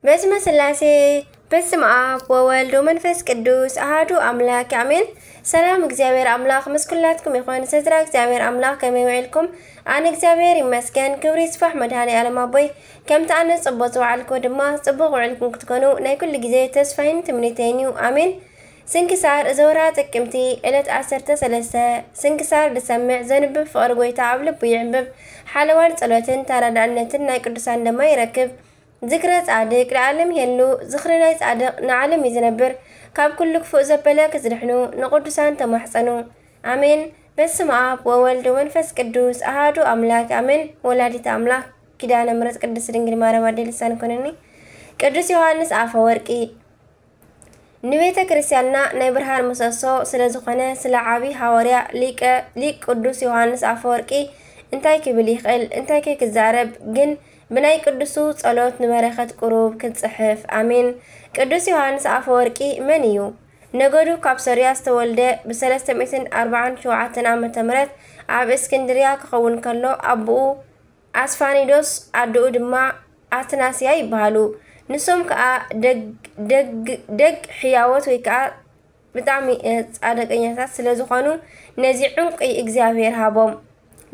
በስመ ስላሴ፣ በስመ ኣብ ወወልድ ወመንፈስ ቅዱስ ኣሃዱ ኣምላክ ኣሜን። ሰላም እግዚኣብሔር ኣምላክ ምስ ኩላትኩም ይኹን። ስድራ እግዚኣብሔር ኣምላክ ከመይ ውዒልኩም? ኣነ እግዚኣብሔር ይመስገን፣ ክብሪ ይስፋሕ መድኃኔ ዓለም ኣቦይ። ከምቲ ኣነ ጽቡቅ ዝወዓልኩ ድማ ጽቡቅ ውዒልኩም ክትኮኑ ናይ ኩሉ ግዜ ተስፋይን ትምኒተይን እዩ። ኣሜን። ስንክሳር ዘወርሃ ጥቅምቲ ዕለት ዓሰርተ ሰለስተ። ስንክሳር ዝሰምዕ ዘንብብ ፍቕሪ ጎይታ ኣብ ልቡ ይዕንብብ። ሓለዋን ጸሎትን ተራዳእነትን ናይ ቅዱሳን ደማ ይረክብ። ዝክረ ጻድቅ ለዓለም ይሄሉ። ዝኽሪ ናይ ጻድቅ ንዓለም እዩ ዝነብር። ካብ ኩሉ ክፉእ ዘበለ ክትድሕኑ ንቅዱሳን ተማሕጸኑ። ኣሜን። በስመ ኣብ ወወልድ ወመንፈስ ቅዱስ ኣሃዱ ኣምላክ ኣሜን። ወላዲተ ኣምላክ ኪዳነ ምሕረት ቅድስት ድንግል ማርያም ኣዴ ልሳን ኮነኒ። ቅዱስ ዮሃንስ ኣፈወርቂ ንቤተ ክርስቲያንና ናይ ብርሃን ምሰሶ ስለ ዝኾነ፣ ስለ ዓቢ ሃዋርያ ሊቀ ሊቅ ቅዱስ ዮሃንስ ኣፈወርቂ እንታይ ክብል ይኽእል? እንታይ ከ ክዛረብ? ግን ብናይ ቅዱሱ ጸሎት ንበረኸት ቁሩብ ክንጽሕፍ። ኣሜን። ቅዱስ ዮሃንስ ኣፈወርቂ መን እዩ? ነገዱ ካብ ሶርያ ዝተወልደ፣ ብ ሰለስተ ሚእትን ኣርባዓን ሸውዓተን ዓመተ ምህረት ኣብ እስክንድርያ ክኸውን ከሎ፣ ኣቦኡ ኣስፋኒዶስ ኣደኡ ድማ ኣትናስያ ይበሃሉ። ንሶም ከኣ ደግ፣ ደግ፣ ደግ ሕያዎት ወይ ከኣ ብጣዕሚ፣ እ፣ ጻድቀኛታት ስለ ዝኾኑ ነዚ ዕንቁ እግዚኣብሔር ሃቦም።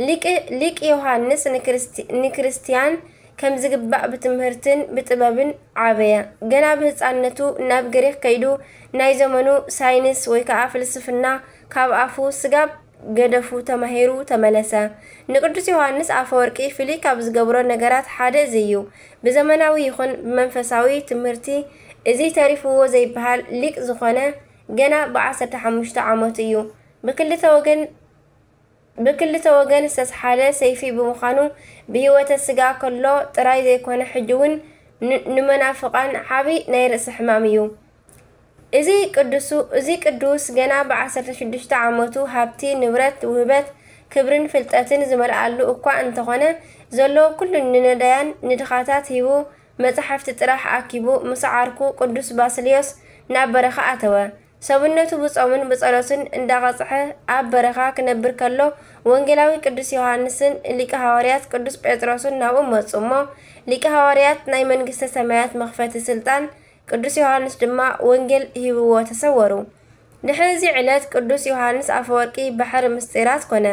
ሊቅ፣ ሊቅ ዮሃንስ ንክርስቲ-፣ ንክርስትያን ከም ዝግባእ ብትምህርትን ብጥበብን ዓበየ። ገና ብህጻንነቱ ናብ ግሪኽ ከይዱ ናይ ዘመኑ ሳይንስ ወይ ከኣ ፍልስፍና ካብ ኣፉ ስጋብ ገደፉ ተማሂሩ ተመለሰ። ንቅዱስ ዮሃንስ ኣፈወርቂ ፍልይ ካብ ዝገብሮ ነገራት ሓደ እዚ እዩ። ብዘመናዊ ይኹን ብመንፈሳዊ ትምህርቲ እዚ ተሪፍዎ ዘይበሃል ሊቅ ዝኾነ ገና ብዓሰርተ ሓሙሽተ ዓመቱ እዩ። ብክልተ ወገን፣ ብክልተ ወገን ዝተስሓለ ሰይፊ ብምዃኑ ብህይወተ ስጋ ከሎ ጥራይ ዘይኮነ ሕጂ እውን ን-፣ ንመናፍቃን ዓቢ ናይ ርእሲ ሕማም እዩ። እዚ ቅዱሱ፣ እዚ ቅዱስ ገና ብ ዓሰርተ ሽዱሽተ ዓመቱ ሃብቲ፣ ንብረት፣ ውህበት፣ ክብርን ፍልጠትን ዝመልኣሉ እኳ እንተኾነ፣ ዘለዎ ኩሉ ንነዳያን ንድኻታት ሂቡ፣ መጻሕፍቲ ጥራሕ ኣኪቡ፣ ምስ ዓርኩ ቅዱስ ባስልዮስ ናብ በረኻ ኣተወ። ሰብነቱ ብጾምን ብጸሎትን እንዳቐጽሐ ኣብ በረኻ ክነብር ከሎ፣ ወንጌላዊ ቅዱስ ዮሃንስን ሊቀ ሃዋርያት ቅዱስ ጴጥሮስን ናብኡ መጹ እሞ፣ ሊቀ ሃዋርያት ናይ መንግስተ ሰማያት መኽፈቲ ስልጣን ቅዱስ ዮሃንስ ድማ ወንጌል ሂብዎ ተሰወሩ። ድሕሪ እዚ ዕለት ቅዱስ ዮሃንስ ኣፈወርቂ ባሕሪ ምስጢራት ኮነ።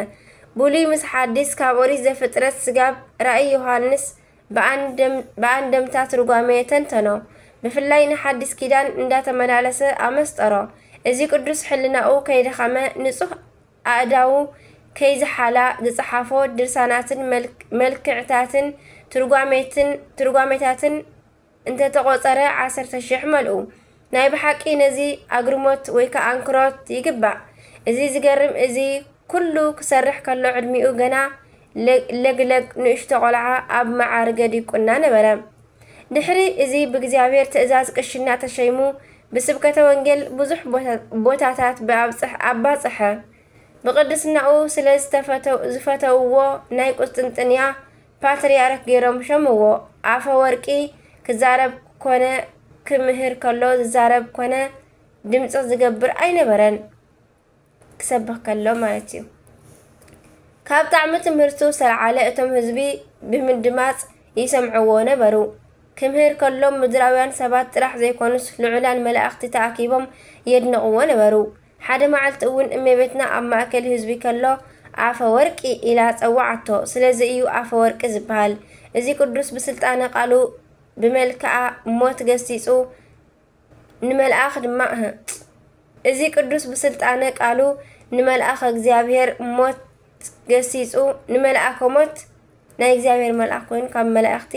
ብሉይ ምስ ሓዲስ ካብ ኦሪት ዘፍጥረት ስጋብ ራእይ ዮሃንስ ብኣንደም-፣ ብኣንደምታ ትርጓሜ ተንተኖ። ብፍላይ ንሓዲስ ኪዳን እንዳተመላለሰ ኣመስጠሮ። እዚ ቅዱስ ሕልናኡ ከይደኸመ ንጹህ ኣእዳዉ ከይዝሓላ ዝጸሓፎ ድርሳናትን መልክ-፣ መልክዕታትን ትርጓሜትን፣ ትርጓሜታትን እንተተቖጸረ ዓሰርተ ሽሕ መልኡ። ናይ ብሓቂ ነዚ ኣግርሞት ወይ ከኣ ኣንክሮት ይግባእ። እዚ ዝገርም እዚ ኩሉ ክሰርሕ ከሎ ዕድሚኡ ገና ለ-፣ ለግለግ ንእሽቶ ቆልዓ ኣብ መዓርገ ዲቁና ነበረ። ድሕሪ እዚ ብእግዚኣብሔር ትእዛዝ ቅሽና ተሸይሙ ብስብከተ ወንጌል ብዙሕ ቦታ-፣ ቦታታት ብኣብጽሕ-፣ ኣባጽሐ። ብቅድስናኡ ስለ ዝተፈተው-፣ ዝፈተውዎ ናይ ቁስጥንጥንያ ፓትርያርክ ገይሮም ሸምዎ። ኣፈ ወርቂ ክዛረብ ኮነ ክምህር ከሎ ዝዛረብ ኮነ ድምፂ ዝገብር ኣይነበረን። ክሰብኽ ከሎ ማለት እዩ። ካብ ጣዕሚ ትምህርቱ ዝተልዓለ እቶም ህዝቢ ብምድማፅ ይሰምዕዎ ነበሩ። ክምህር ከሎ ምድራውያን ሰባት ጥራሕ ዘይኮኑስ ልዑላን መላእኽቲ ተኣኪቦም የድንቕዎ ነበሩ። ሓደ መዓልቲ እውን እመቤትና ኣብ ማእከል ህዝቢ ከሎ ኣፈ ወርቂ ኢላ ጸዋዓቶ። ስለዚ እዩ ኣፈ ወርቂ ዝበሃል። እዚ ቅዱስ ብስልጣነ ቃሉ ብመልክዓ ሞት ገሲጹ ንመልኣኽ ድማ፣ እዚ ቅዱስ ብስልጣነ ቃሉ ንመልኣኽ እግዚኣብሔር ሞት ገሲጹ፣ ንመልኣከ ሞት ናይ እግዚኣብሔር መልኣኽ ኮይኑ ካብ መላእኽቲ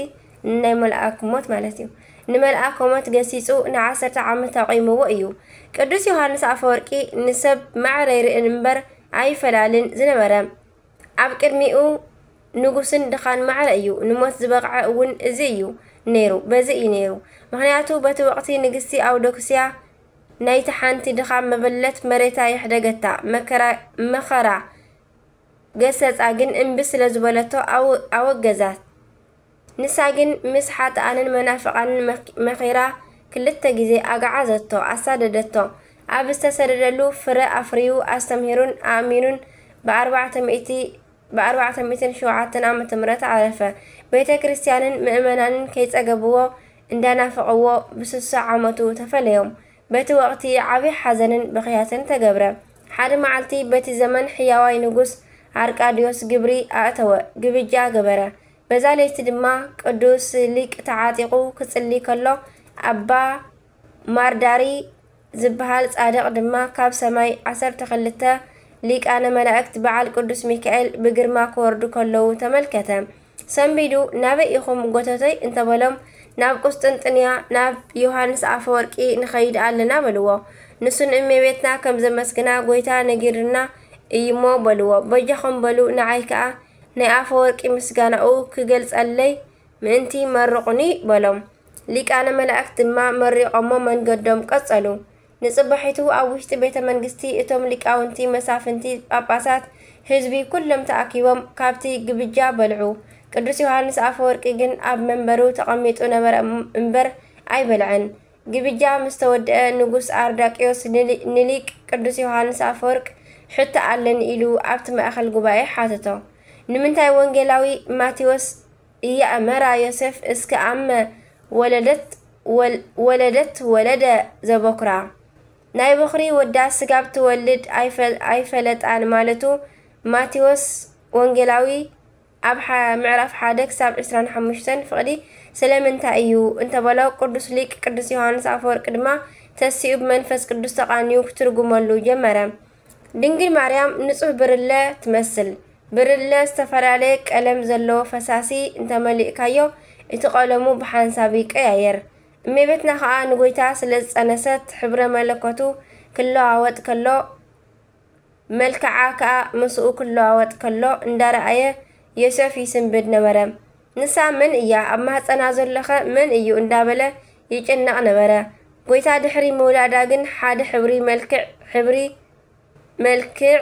ናይ መልኣክ ሞት ማለት እዩ። ንመልኣከ ሞት ገሲጹ ንዓሰርተ ዓመት ኣቑምዎ እዩ። ቅዱስ ዮሃንስ ኣፈወርቂ ንሰብ ማዕረ ይርእን እምበር ኣይፈላልን ዝነበረ። ኣብ ቅድሚኡ ንጉስን ድኻን ማዕረ እዩ። ንሞት ዝበቕዐ እውን እዚ እዩ ነይሩ፣ በዚ እዩ ነይሩ። ምኽንያቱ በቲ ወቕቲ ንግስቲ ኣውዶክስያ ናይቲ ሓንቲ ድኻ መበለት መሬታ የሕደገታ፣ መከራ፣ መኸራ ገሰጻ ግን እምቢ ስለ ዝበለቶ ኣው-፣ ኣወገዛት። ንሳ ግን ምስ ሓጥኣንን መናፍቓንን መክ-፣ መኺራ ክልተ ግዜ ኣግዓዘቶ፣ ኣሳደደቶ። ኣብ ዝተሰደደሉ ፍረ ኣፍርዩ ኣስተምሂሩን ኣእሚኑን ብኣርባዕተ ሚእቲ፣ ብኣርባዕተ ሚእትን ሸውዓተን ዓመተ ምህረት ዓረፈ። ቤተ ክርስቲያንን ምእመናንን ከይጸገብዎ እንዳናፈቐዎ ብስሳ ዓመቱ ተፈለዮም። በቲ ወቕቲ ዓብዪ ሓዘንን ብኽያትን ተገብረ። ሓደ መዓልቲ በቲ ዘመን ሕያዋይ ንጉስ ኣርቃድዮስ ግብሪ ኣእተወ፣ ግብጃ ገበረ። በዛ ለይቲ ድማ ቅዱስ ሊቅ ተዓጢቑ ክጽሊ ከሎ ኣባ ማርዳሪ ዝበሃል ጻድቕ ድማ ካብ ሰማይ ዓሰርተ ክልተ ሊቃነ መላእክት በዓል ቅዱስ ሚካኤል ብግርማ ክወርዱ ከለዉ ተመልከተ። ሰንቢዱ፣ "ናበይ ኢኹም ጎተቶይ?" እንተበሎም፣ "ናብ ቁስጥንጥንያ ናብ ዮሃንስ ኣፈወርቂ ንኸይድ ኣለና" በልዎ። ንሱ ንእመቤትና ከም ዘመስግና ጎይታ ነጊርና እዩሞ በልዎ። "በጃኹም በሉ፣ ንዓይ ከኣ ናይ ኣፈወርቂ ምስጋናኡ ክገልጸለይ ምእንቲ መርቑኒ" በሎም። ሊቃነ መላእክት ድማ መሪቖሞ መንገዶም ቀጸሉ። ንጽባሒቱ ኣብ ውሽጢ ቤተ መንግስቲ እቶም ሊቃውንቲ፣ መሳፍንቲ፣ ጳጳሳት፣ ህዝቢ ኩሎም ተኣኪቦም ካብቲ ግብጃ በልዑ። ቅዱስ ዮሃንስ ኣፈወርቂ ግን ኣብ መንበሩ ተቐሚጡ ነበረ እም-፣ እምበር ኣይበልዐን። ግብጃ ምስ ተወድአ ንጉስ ኣርዳቅዮስ ንሊ-፣ ንሊቅ ቅዱስ ዮሃንስ ኣፈወርቅ ሕቶ ኣለኒ ኢሉ ኣብቲ ማእከል ጉባኤ ሓተቶ። ንምንታይ ወንጌላዊ ማቴዎስ እያእመራ ዮሴፍ እስከ ኣመ ወለደት ወል-፣ ወለደት ወለደ ዘበኩራ። ናይ በኹሪ ወዳ ስጋብ ትወልድ ኣይፈል-፣ ኣይፈለጣን ማለቱ ማቴዎስ ወንጌላዊ ኣብ ሓ-፣ ምዕራፍ ሓደ ክሳብ ዕስራን ሓሙሽተን ፍቕዲ ስለምንታይ እዩ እንተበሎ፣ ቅዱስ ሊቅ ቅዱስ ዮሃንስ ኣፈወርቅ ድማ ተሲኡ ብመንፈስ ቅዱስ ተቓንዩ ክትርጉመሉ ጀመረ። ድንግል ማርያም ንጹህ ብርለ ትመስል። ብርለ ዝተፈላለየ ቀለም ዘለዎ ፈሳሲ እንተመሊእካዮ፣ እቲ ቀለሙ ብሓንሳብ ይቀያየር። እመቤትና ኸኣ ንጎይታ ስለ ዝጸነሰት፣ ሕብረ መለኮቱ ክለዋወጥ ከሎ፣ መልክዓ ከኣ ምስኡ ክለዋወጥ ከሎ እንዳረኣየ ዮሴፍ ይስንብድ ነበረ። ንሳ መን እያ? ኣብ ማህጸና ዘሎኸ መን እዩ? እንዳበለ ይጭነቕ ነበረ። ጎይታ ድሕሪ ምውላዳ ግን ሓደ ሕብሪ መልክዕ፣ ሕብሪ መልክዕ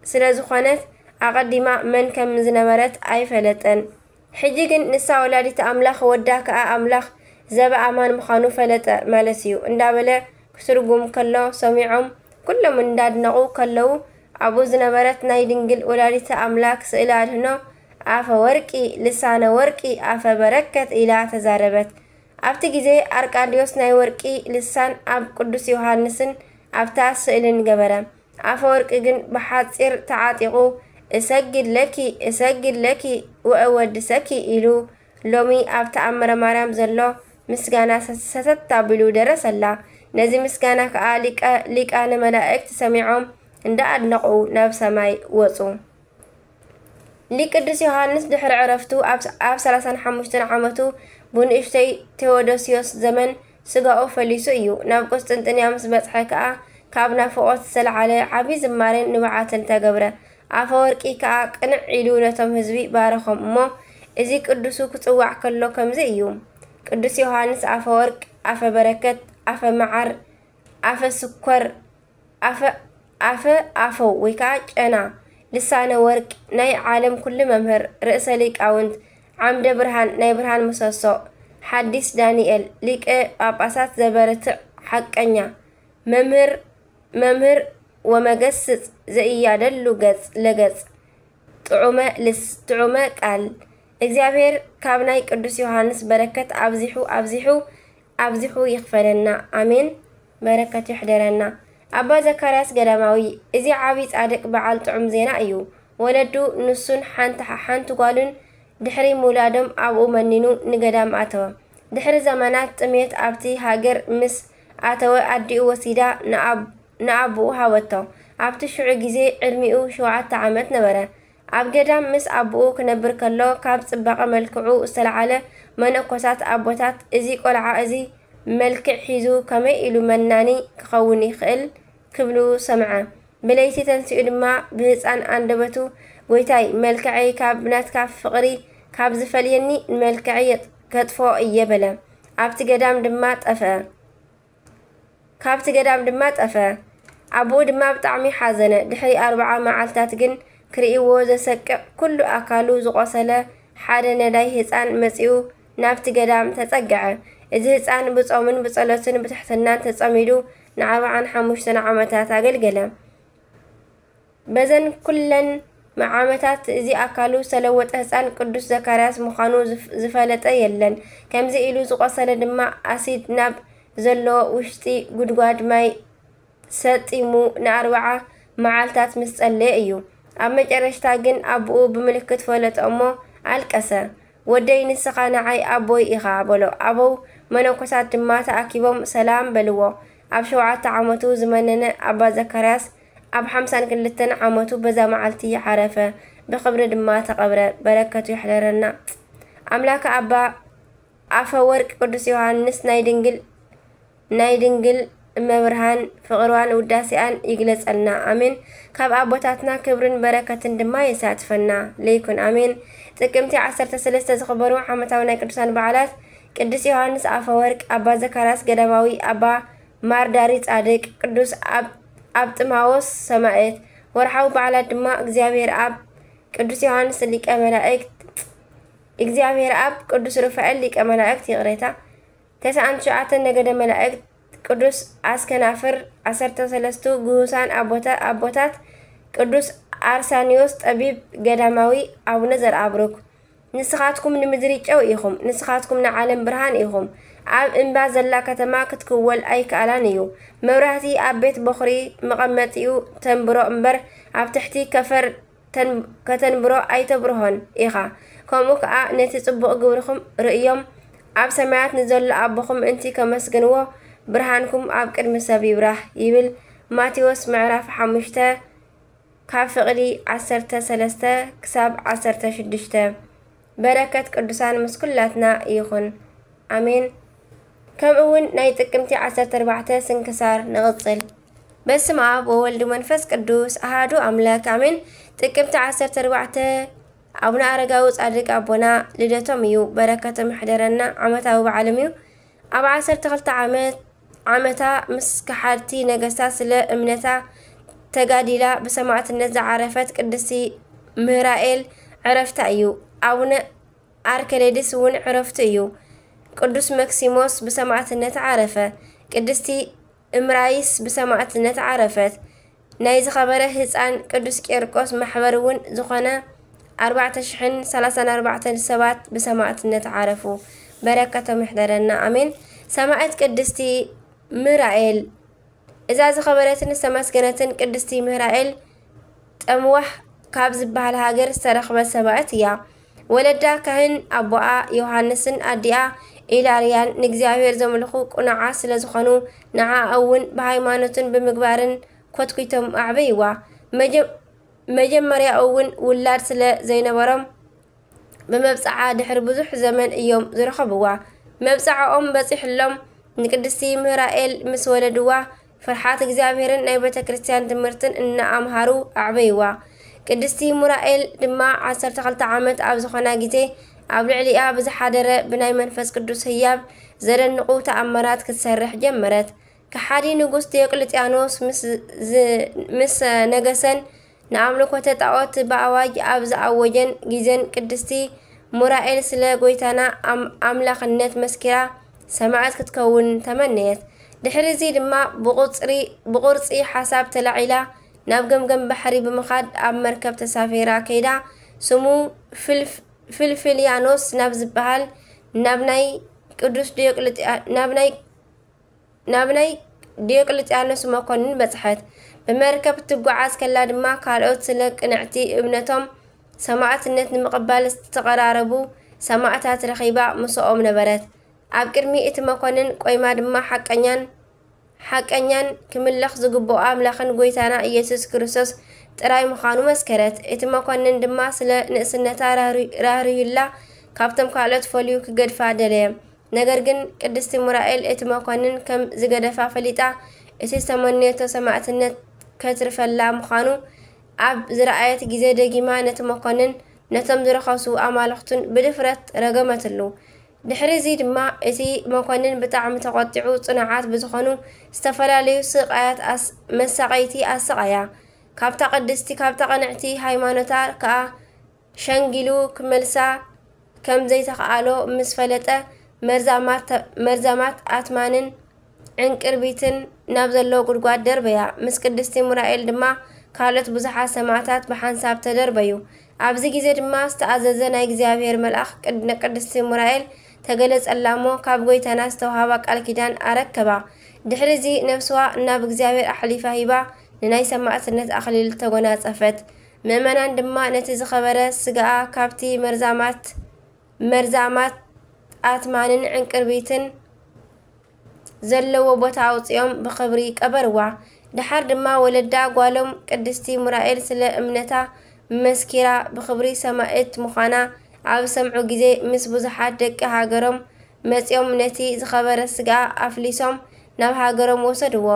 ስለ ዝኾነት፣ ኣቐዲማ መን ከም ዝነበረት ኣይፈለጠን። ሕጂ ግን ንሳ ወላዲት ኣምላኽ፣ ወዳ ከኣ ኣምላኽ ዘበኣማን ምዃኑ ፈለጠ ማለት እዩ እንዳበለ ክትርጉም ከሎ ሰሚዖም ኩሎም እንዳድነቑ ከለዉ፣ ኣብኡ ዝነበረት ናይ ድንግል ወላዲተ ኣምላክ ስእለ ኣድህኖ ኣፈ ወርቂ ልሳነ ወርቂ ኣፈ በረከት ኢላ ተዛረበት። ኣብቲ ግዜ ኣርቃድዮስ ናይ ወርቂ ልሳን ኣብ ቅዱስ ዮሃንስን ኣብታ ስእልን ገበረ። ኣፈ ወርቂ ግን ብሓጺር ተዓጢቑ፣ "እሰግድ ለኪ፣ እሰግድ ለኪ ወእወድሰኪ" ኢሉ ሎሚ ኣብ ተኣምረ ማርያም ዘሎ ምስጋና ሰ-፣ ሰተት ኣቢሉ ደረሰላ። ነዚ ምስጋና ከኣ ሊቀ-፣ ሊቃነ መላእክት ሰሚዖም እንዳ ኣድነቑ ናብ ሰማይ ወጹ። ሊቅ ቅዱስ ዮሃንስ ድሕሪ ዕረፍቱ ኣብ፣ ኣብ ሰላሳን ሓሙሽተን ዓመቱ ብንእሽተይ ቴዎዶስዮስ ዘመን ስጋኡ ፈሊሱ እዩ። ናብ ቁስጥንጥንያ ምስ በጽሐ ከኣ ካብ ናፍቖት ዝተለዓለ ዓቢ ዝማሬን ንብዓትን ተገብረ። ኣፈወርቂ ከኣ ቅንዕ ኢሉ ነቶም ህዝቢ ባረኾም እሞ፣ እዚ ቅዱሱ ክጽዋዕ ከሎ ከምዚ እዩ። ቅዱስ ዮሃንስ ኣፈወርቅ፣ ኣፈ በረከት፣ ኣፈ መዓር፣ ኣፈ ስኮር፣ ኣፈ፣ ኣፈ ኣፈው ወይ ከኣ ጨና፣ ልሳነ ወርቅ፣ ናይ ዓለም ኩሉ መምህር፣ ርእሰ ሊቃውንት፣ ዓምደ ብርሃን፣ ናይ ብርሃን ምሰሶ፣ ሓዲስ ዳንኤል፣ ሊቀ ጳጳሳት ዘበርትዕ ሓቀኛ መምህር፣ መምህር ወመገስጽ ዘኢያደሉ ገጽ ለገጽ፣ ጥዑመ ልስ-፣ ጥዑመ ቃል። እግዚኣብሔር ካብ ናይ ቅዱስ ዮሃንስ በረከት ኣብዚሑ፣ ኣብዚሑ፣ ኣብዚሑ ይኽፈለና። ኣሜን። በረከቱ ይሕደረና። ኣባ ዘካርያስ ገዳማዊ፣ እዚ ዓቢ ጻድቅ በዓል ጥዑም ዜና እዩ። ወለዱ ንሱን ሓንቲ፣ ሓንቲ ጓሉን ድሕሪ ምውላዶም ኣብኡ መኒኑ ንገዳም ኣተወ። ድሕሪ ዘመናት ጥሜት ኣብቲ ሃገር ምስ ኣተወ ኣዲኡ ወሲዳ ንኣብ-፣ ንኣቦኡ ሃበቶ። ኣብቲ ሽዑ ግዜ ዕድሚኡ ሸውዓተ ዓመት ነበረ። ኣብ ገዳም ምስ ኣቦኡ ክነብር ከሎ ካብ ጽባቐ መልክዑ ዝተለዓለ መነኮሳት ኣቦታት፣ "እዚ ቆልዓ እዚ መልክዕ ሒዙ ከመይ ኢሉ መናኒ ክኸውን ይኽእል?" ክብሉ ሰምዐ። ብለይቲ ተንሲኡ ድማ ብህጻን ኣንደበቱ፣ "ጐይታይ፣ መልክዐይ ካብ ናትካ ፍቕሪ ካብ ዝፈልየኒ ንመልክዐይ የጥ-፣ ከጥፍኦ እየ" በለ። ኣብቲ ገዳም ድማ ጠፍአ። ካብቲ ገዳም ድማ ጠፍአ። ኣቦኡ ድማ ብጣዕሚ ሓዘነ። ድሕሪ ኣርብዓ መዓልታት ግን ክርእይዎ ዘሰቅቕ፣ ኩሉ ኣካሉ ዝቖሰለ ሓደ ነዳይ ህጻን መጺኡ ናብቲ ገዳም ተጸግዐ። እዚ ህጻን ብጾምን ብጸሎትን ብትሕትናን ተጸሚዱ ንኣርብዓን ሓሙሽተን ዓመታት ኣገልገለ። በዘን ኩለን መዓመታት እዚ ኣካሉ ዝተለወጠ ህፃን ቅዱስ ዘካርያስ ምዃኑ ዝፍ- ዝፈለጠ የለን። ከምዚ ኢሉ ዝቆሰለ ድማ ኣሲድ ናብ ዘለዎ ውሽጢ ጉድጓድ ማይ ሰጢሙ ንኣርብዓ መዓልታት ምስ ጸለየ እዩ። ኣብ መጨረሽታ ግን ኣቦኡ ብምልክት ፈለጦ እሞ ኣልቀሰ። "ወደይ ንስኻ ንዓይ ኣቦይ ኢኻ" በሎ። ኣበው መነኮሳት ድማ ተኣኪቦም ሰላም በልዎ። ኣብ ሸውዓተ ዓመቱ ዝመነነ ኣባ ዘካርያስ ኣብ ሓምሳን ክልተን ዓመቱ በዛ መዓልቲ ዓረፈ። ብኽብሪ ድማ ተቐብረ። በረከቱ ይሕደረና። ኣምላከ ኣባ ኣፈ ወርቅ ቅዱስ ዮሃንስ ናይ ድንግል ናይ ድንግል እመብርሃን ፍቕርዋን ውዳሴኣን ይግለጸልና። ኣሜን። ካብ ኣቦታትና ክብርን በረከትን ድማ የሳትፈና ለይኩን። ኣሜን። ጥቅምቲ ዓሰርተ ሰለስተ ዝኽበሩ ዓመታዊ ናይ ቅዱሳን በዓላት ቅዱስ ዮሃንስ ኣፈወርቅ፣ ኣባ ዘካርያስ ገዳማዊ፣ ኣባ ማርዳሪ ጻድቅ፣ ቅዱስ ኣብ ኣብጥማዎስ ሰማዕት። ወርሓዊ በዓላት ድማ እግዚኣብሔር ኣብ ቅዱስ ዮሃንስ ሊቀ መላእክት እግዚኣብሔር ኣብ ቅዱስ ሩፋኤል ሊቀ መላእክት፣ ይቕሬታ፣ ተስዓን ትሽዓተን ነገደ መላእክት፣ ቅዱስ ኣስከናፍር፣ ዓሰርተ ሰለስቱ ግሁሳን ኣቦታ- ኣቦታት፣ ቅዱስ ኣርሳኒዮስ ጠቢብ ገዳማዊ፣ ኣቡነ ዘርኣብሩክ። ንስኻትኩም ንምድሪ ጨው ኢኹም፣ ንስኻትኩም ንዓለም ብርሃን ኢኹም። ኣብ እምባ ዘላ ከተማ ክትክወል ኣይከኣላን እዩ። መብራህቲ ኣብ ቤት በኹሪ መቐመጢኡ ተንብሮ እምበር፣ ኣብ ትሕቲ ከፈር ተን- ከተንብሮ ኣይተብርሆን ኢኻ። ከምኡ ከኣ ነቲ ጽቡቕ ግብርኹም ርእዮም ኣብ ሰማያት ንዘሎ ኣቦኹም ምእንቲ ከመስግንዎ ብርሃንኩም ኣብ ቅድሚ ሰብ ይብራህ ይብል። ማቴዎስ ምዕራፍ ሓሙሽተ ካብ ፍቕዲ ዓሰርተ ሰለስተ ክሳብ ዓሰርተ ሽዱሽተ። በረከት ቅዱሳን ምስ ኩላትና ይኹን። ኣሜን። ከምኡ እውን ናይ ጥቅምቲ ዓሰርተ ኣርባዕተ ስንክሳር ንቕጽል። በስመ ኣብ ወወልድ መንፈስ ቅዱስ ኣሃዱ ኣምላክ ኣሜን። ጥቅምቲ ዓሰርተ ኣርባዕተ ኣቡነ ኣረጋዊ ጻድቅ ኣቦና ልደቶም እዩ። በረከቶም ይሕደረና። ዓመታዊ በዓሎም እዩ። ኣብ ዓሰርተ ክልተ ዓመት ዓመታ ምስ ከሓድቲ ነገስታት ስለ እምነታ ተጋዲላ ብሰማዕትነት ዝዓረፈት ቅድስቲ ምህራኤል ዕረፍታ እዩ። ኣቡነ ኣርኬሌድስ እውን ዕረፍቱ እዩ። ቅዱስ መክሲሞስ ብሰማዕትነት ዓረፈ። ቅድስቲ እምራይስ ብሰማዕትነት ዓረፈት። ናይ ዝኸበረ ህፃን ቅዱስ ቂርቆስ ማሕበር እውን ዝኾነ ኣርባዕተ ሽሕን ሰላሳን ኣርባዕተን ሰባት ብሰማዕትነት ዓረፉ። በረከቶም ይሕደረና ኣሜን። ሰማዕት ቅድስቲ ምህራኤል። እዛ ዝኸበረትን ዝተመስገነትን ቅድስቲ ምህራኤል ጠምዋህ ካብ ዝበሃል ሃገር ዝተረኽበት ሰማዕት እያ። ወለዳ ካህን ኣቦኣ ዮሃንስን ኣዲኣ ኢላርያን ንእግዚኣብሔር ዘምልኹ ቅኑዓት ስለ ዝኾኑ ንዓኣ እውን ብሃይማኖትን ብምግባርን ኮትኲቶም ኣዕበይዋ። መጀ- መጀመርያኡ እውን ውላድ ስለ ዘይነበሮም ብመብጽዓ ድሕሪ ብዙሕ ዘመን እዮም ዝረኸብዋ። መብጽዓኦም በጺሕሎም ንቅድስቲ ምህራኤል ምስ ወለድዋ ፍርሓት እግዚኣብሔርን ናይ ቤተ ክርስቲያን ትምህርትን እናኣምሃሩ ኣዕበይዋ። ቅድስቲ ሙራኤል ድማ ዓሰርተ ክልተ ዓመት ኣብ ዝኾና ግዜ ኣብ ልዕሊኣ ብዝሓደረ ብናይ መንፈስ ቅዱስ ህያብ ዘደንቑ ተኣምራት ክትሰርሕ ጀመረት። ከሓዲ ንጉስ ዲዮቅልጥያኖስ ምስ ዝ- ምስ ነገሰን ንኣምልኮተ ጣዖት ብኣዋጅ ኣብ ዝኣወጀን ግዜን ቅድስቲ ሙራኤል ስለ ጎይታና ኣም- ኣምላኽነት መስኪራ ሰማዕት ክትከውን ተመነየት። ድሕሪ እዚ ድማ ብቁጽሪ ብቁርጺ ሓሳብ ተላዒላ ናብ ገምገም ባሕሪ ብምኻድ ኣብ መርከብ ተሳፊራ ከይዳ ስሙ ፍልፍ- ፍልፍልያኖስ ናብ ዝበሃል ናብ ናይ ቅዱስ ዲዮቅልጥያ ናብ ናይ ናብ ናይ ዲዮቅልጥያኖስ መኮንን በጽሐት። ብመርከብ ትጓዓዝ ከላ ድማ ካልኦት ስለ ቅንዕቲ እምነቶም ሰማዕትነት ንምቕባል ዝተቐራረቡ ሰማዕታት ረኺባ ምስኦም ነበረት። ኣብ ቅድሚ እቲ መኮንን ቆይማ ድማ ሓቀኛን ሓቀኛን ክምለኽ ዝግብኦ ኣምላኽን ጎይታና ኢየሱስ ክርስቶስ ጥራይ ምዃኑ መስከረት። እቲ መኮንን ድማ ስለ ንእስነታ ራህሪ- ራህሪሁላ ካብቶም ካልኦት ፈልዩ ክገድፋ ደለየ። ነገር ግን ቅድስቲ ሙራኤል እቲ መኮንን ከም ዝገደፋ ፈሊጣ እቲ ዝተመነየቶ ሰማዕትነት ከትርፈላ ምዃኑ ኣብ ዝረኣየት ግዜ ደጊማ ነቲ መኮንን ነቶም ዝረኸሱ ኣማልኽቱን ብድፍረት ረገመትሉ። ድሕሪ እዚ ድማ እቲ መኮንን ብጣዕሚ ተቖጢዑ ጽኑዓት ብዝኾኑ ዝተፈላለዩ ስቓያት ኣስ- መሳቐይቲ ኣሰቓያ። ካብታ ቅድስቲ ካብታ ቅንዕቲ ሃይማኖታ ከኣ ሸንጊሉ ክመልሳ ከም ዘይተኸኣሎ ምስ ፈለጠ መርዛማት መርዛማት ኣትማንን ዕንቅርቢትን ናብ ዘሎ ጉድጓድ ደርበያ። ምስ ቅድስቲ ሙራኤል ድማ ካልኦት ብዙሓት ሰማዕታት ብሓንሳብ ተደርበዩ። ኣብዚ ግዜ ድማ ዝተኣዘዘ ናይ እግዚኣብሔር መልኣኽ ቅድ-፣ ንቅድስቲ ሙራኤል ተገለጸላ እሞ፣ ካብ ጐይታና ዝተዋህባ ቃል ኪዳን ኣረከባ። ድሕሪ እዚ ነፍስዋ ናብ እግዚኣብሔር ኣሕሊፋ ሂባ፣ ንናይ ሰማዕትነት ኣኽሊል ተጎናጸፈት። ምእመናን ድማ ነቲ ዝኸበረ ስጋኣ ካብቲ መርዛማት፣ መርዛማት ኣትማንን ዕንቅርቢትን ዘለዎ ቦታ ኣውጺኦም ብኽብሪ ቀበርዋ። ደሓር ድማ ወለዳ ጓሎም ቅድስቲ ሙራኤል ስለ እምነታ መስኪራ ብኽብሪ ሰማዕት ምዃና ኣብ ሰምዑ ግዜ፣ ምስ ብዙሓት ደቂ ሃገሮም መጺኦም ነቲ ዝኸበረ ስጋኣ ኣፍሊሶም ናብ ሃገሮም ወሰድዎ።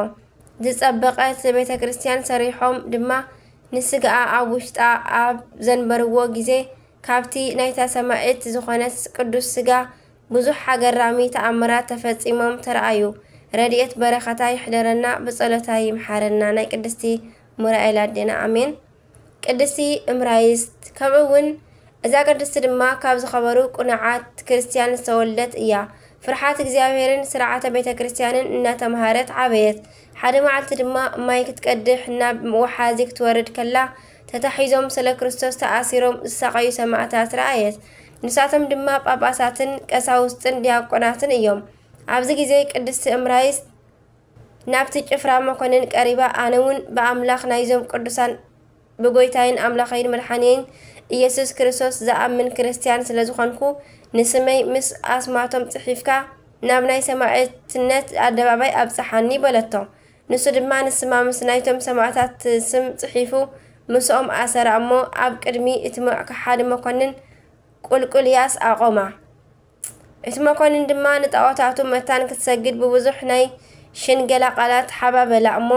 ዝጸበቐት ቤተ ክርስቲያን ሰሪሖም ድማ ንስጋኣ ኣብ ውሽጣ ኣብ ዘንበርዎ ግዜ፣ ካብቲ ናይታ ሰማዕት ዝኾነት ቅዱስ ስጋ ብዙሕ ኣገራሚ ተኣምራት ተፈጺሞም ተረኣዩ። ረድኤት በረኸታ ይሕደረና፣ ብጸሎታ ይምሓረና። ናይ ቅድስቲ ሙራኤል ኣዴና፣ ኣሜን። ቅድስቲ እምራይስት፣ ከምኡ እውን እዛ ቅድስቲ ድማ ካብ ዝኸበሩ ቅኑዓት ክርስቲያን ዝተወልደት እያ። ፍርሓት እግዚኣብሔርን ስርዓተ ቤተ ክርስቲያንን እናተምሃረት ዓበየት። ሓደ መዓልቲ ድማ ማይ ክትቀድሕ ናብ ወሓዚ ክትወርድ ከላ፣ ተታሒዞም ስለ ክርስቶስ ተኣሲሮም ዝሳቐዩ ሰማዕታት ረኣየት። ንሳቶም ድማ ጳጳሳትን ቀሳውስትን ዲያቆናትን እዮም። ኣብዚ ግዜ ቅድስቲ እምራይስት ናብቲ ጭፍራ መኮንን ቀሪባ፣ ኣነ እውን ብኣምላኽ ናይዞም ቅዱሳን ብጎይታይን ኣምላኸይን መድሓኒየይን ኢየሱስ ክርስቶስ ዝኣምን ክርስትያን ስለ ዝኾንኩ፣ ንስመይ ምስ ኣስማቶም ጽሒፍካ ናብ ናይ ሰማዕትነት ኣደባባይ ኣብጽሓኒ በለቶ። ንሱ ድማ ንስማ ምስ ናይቶም ሰማዕታት ስም ጽሒፉ ምስኦም ኣሰራ እሞ፣ ኣብ ቅድሚ እቲ መ-፣ ሓደ መኮንን ቁልቁልያስ ኣቖማ። እቲ መኮንን ድማ ንጣዖታቱ መታን ክትሰግድ ብብዙሕ ናይ ሽንገላ ቃላት ሓባበላ እሞ፣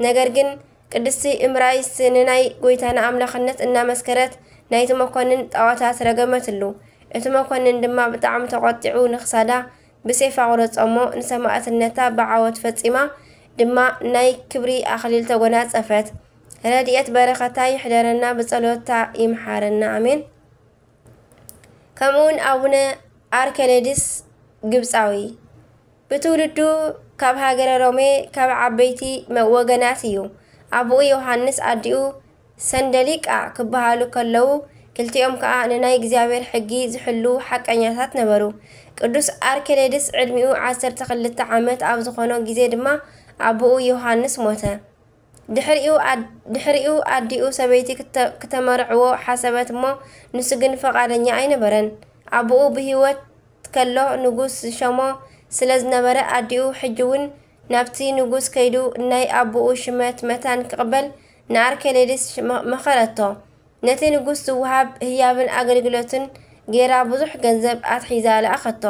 ነገር ግን ቅድስቲ እምራይስት ንናይ ጎይታና ኣምላኽነት እናመስከረት ናይቲ መኮንን ጣዖታት ረገመትሉ። እቲ መኮንን ድማ ብጣዕሚ ተቖጢዑ ንኽሳዳ ብሴፍ ኣቑረጾ እሞ፣ ንሰማዕትነታ ብዓወት ፈጺማ ድማ ናይ ክብሪ ኣኽሊል ተጎናጸፈት። ረድኤት በረኸታ ይሕደረና፣ ብጸሎታ ይምሓረና። ኣሜን። ከምኡውን ኣቡነ ኣርከሌድስ ግብጻዊ ብትውልዱ ካብ ሃገረ ሮሜ ካብ ዓበይቲ መ-፣ ወገናት እዩ። ኣቦኡ ዮሃንስ ኣዲኡ ሰንደሊቃ ክበሃሉ ከለዉ፣ ክልቲኦም ከኣ ንናይ እግዚኣብሔር ሕጊ ዝሕሉ ሓቀኛታት ነበሩ። ቅዱስ ኣርኬሌድስ ዕድሚኡ ዓሰርተ ክልተ ዓመት ኣብ ዝኾኖ ግዜ ድማ ኣቦኡ ዮሃንስ ሞተ። ድሕሪኡ ኣድ-፣ ድሕሪኡ ኣዲኡ ሰበይቲ ክተ-፣ ክተመርዕዎ ሓሰበት እሞ፣ ንሱ ግን ፈቓደኛ ኣይነበረን። ኣቦኡ ብህይወት ከሎ ንጉስ ዝሸሞ ስለ ዝነበረ፣ ኣዲኡ ሕጂ እውን ናብቲ ንጉስ ከይዱ ናይ ኣቦኡ ሽመት መታን ክቕበል ንኣርኬሌድስ መ-፣ መኸረቶ። ነቲ ንጉስ ዝወሃብ ህያብን ኣገልግሎትን ጌራ ብዙሕ ገንዘብ ኣትሒዛ ለኣኸቶ።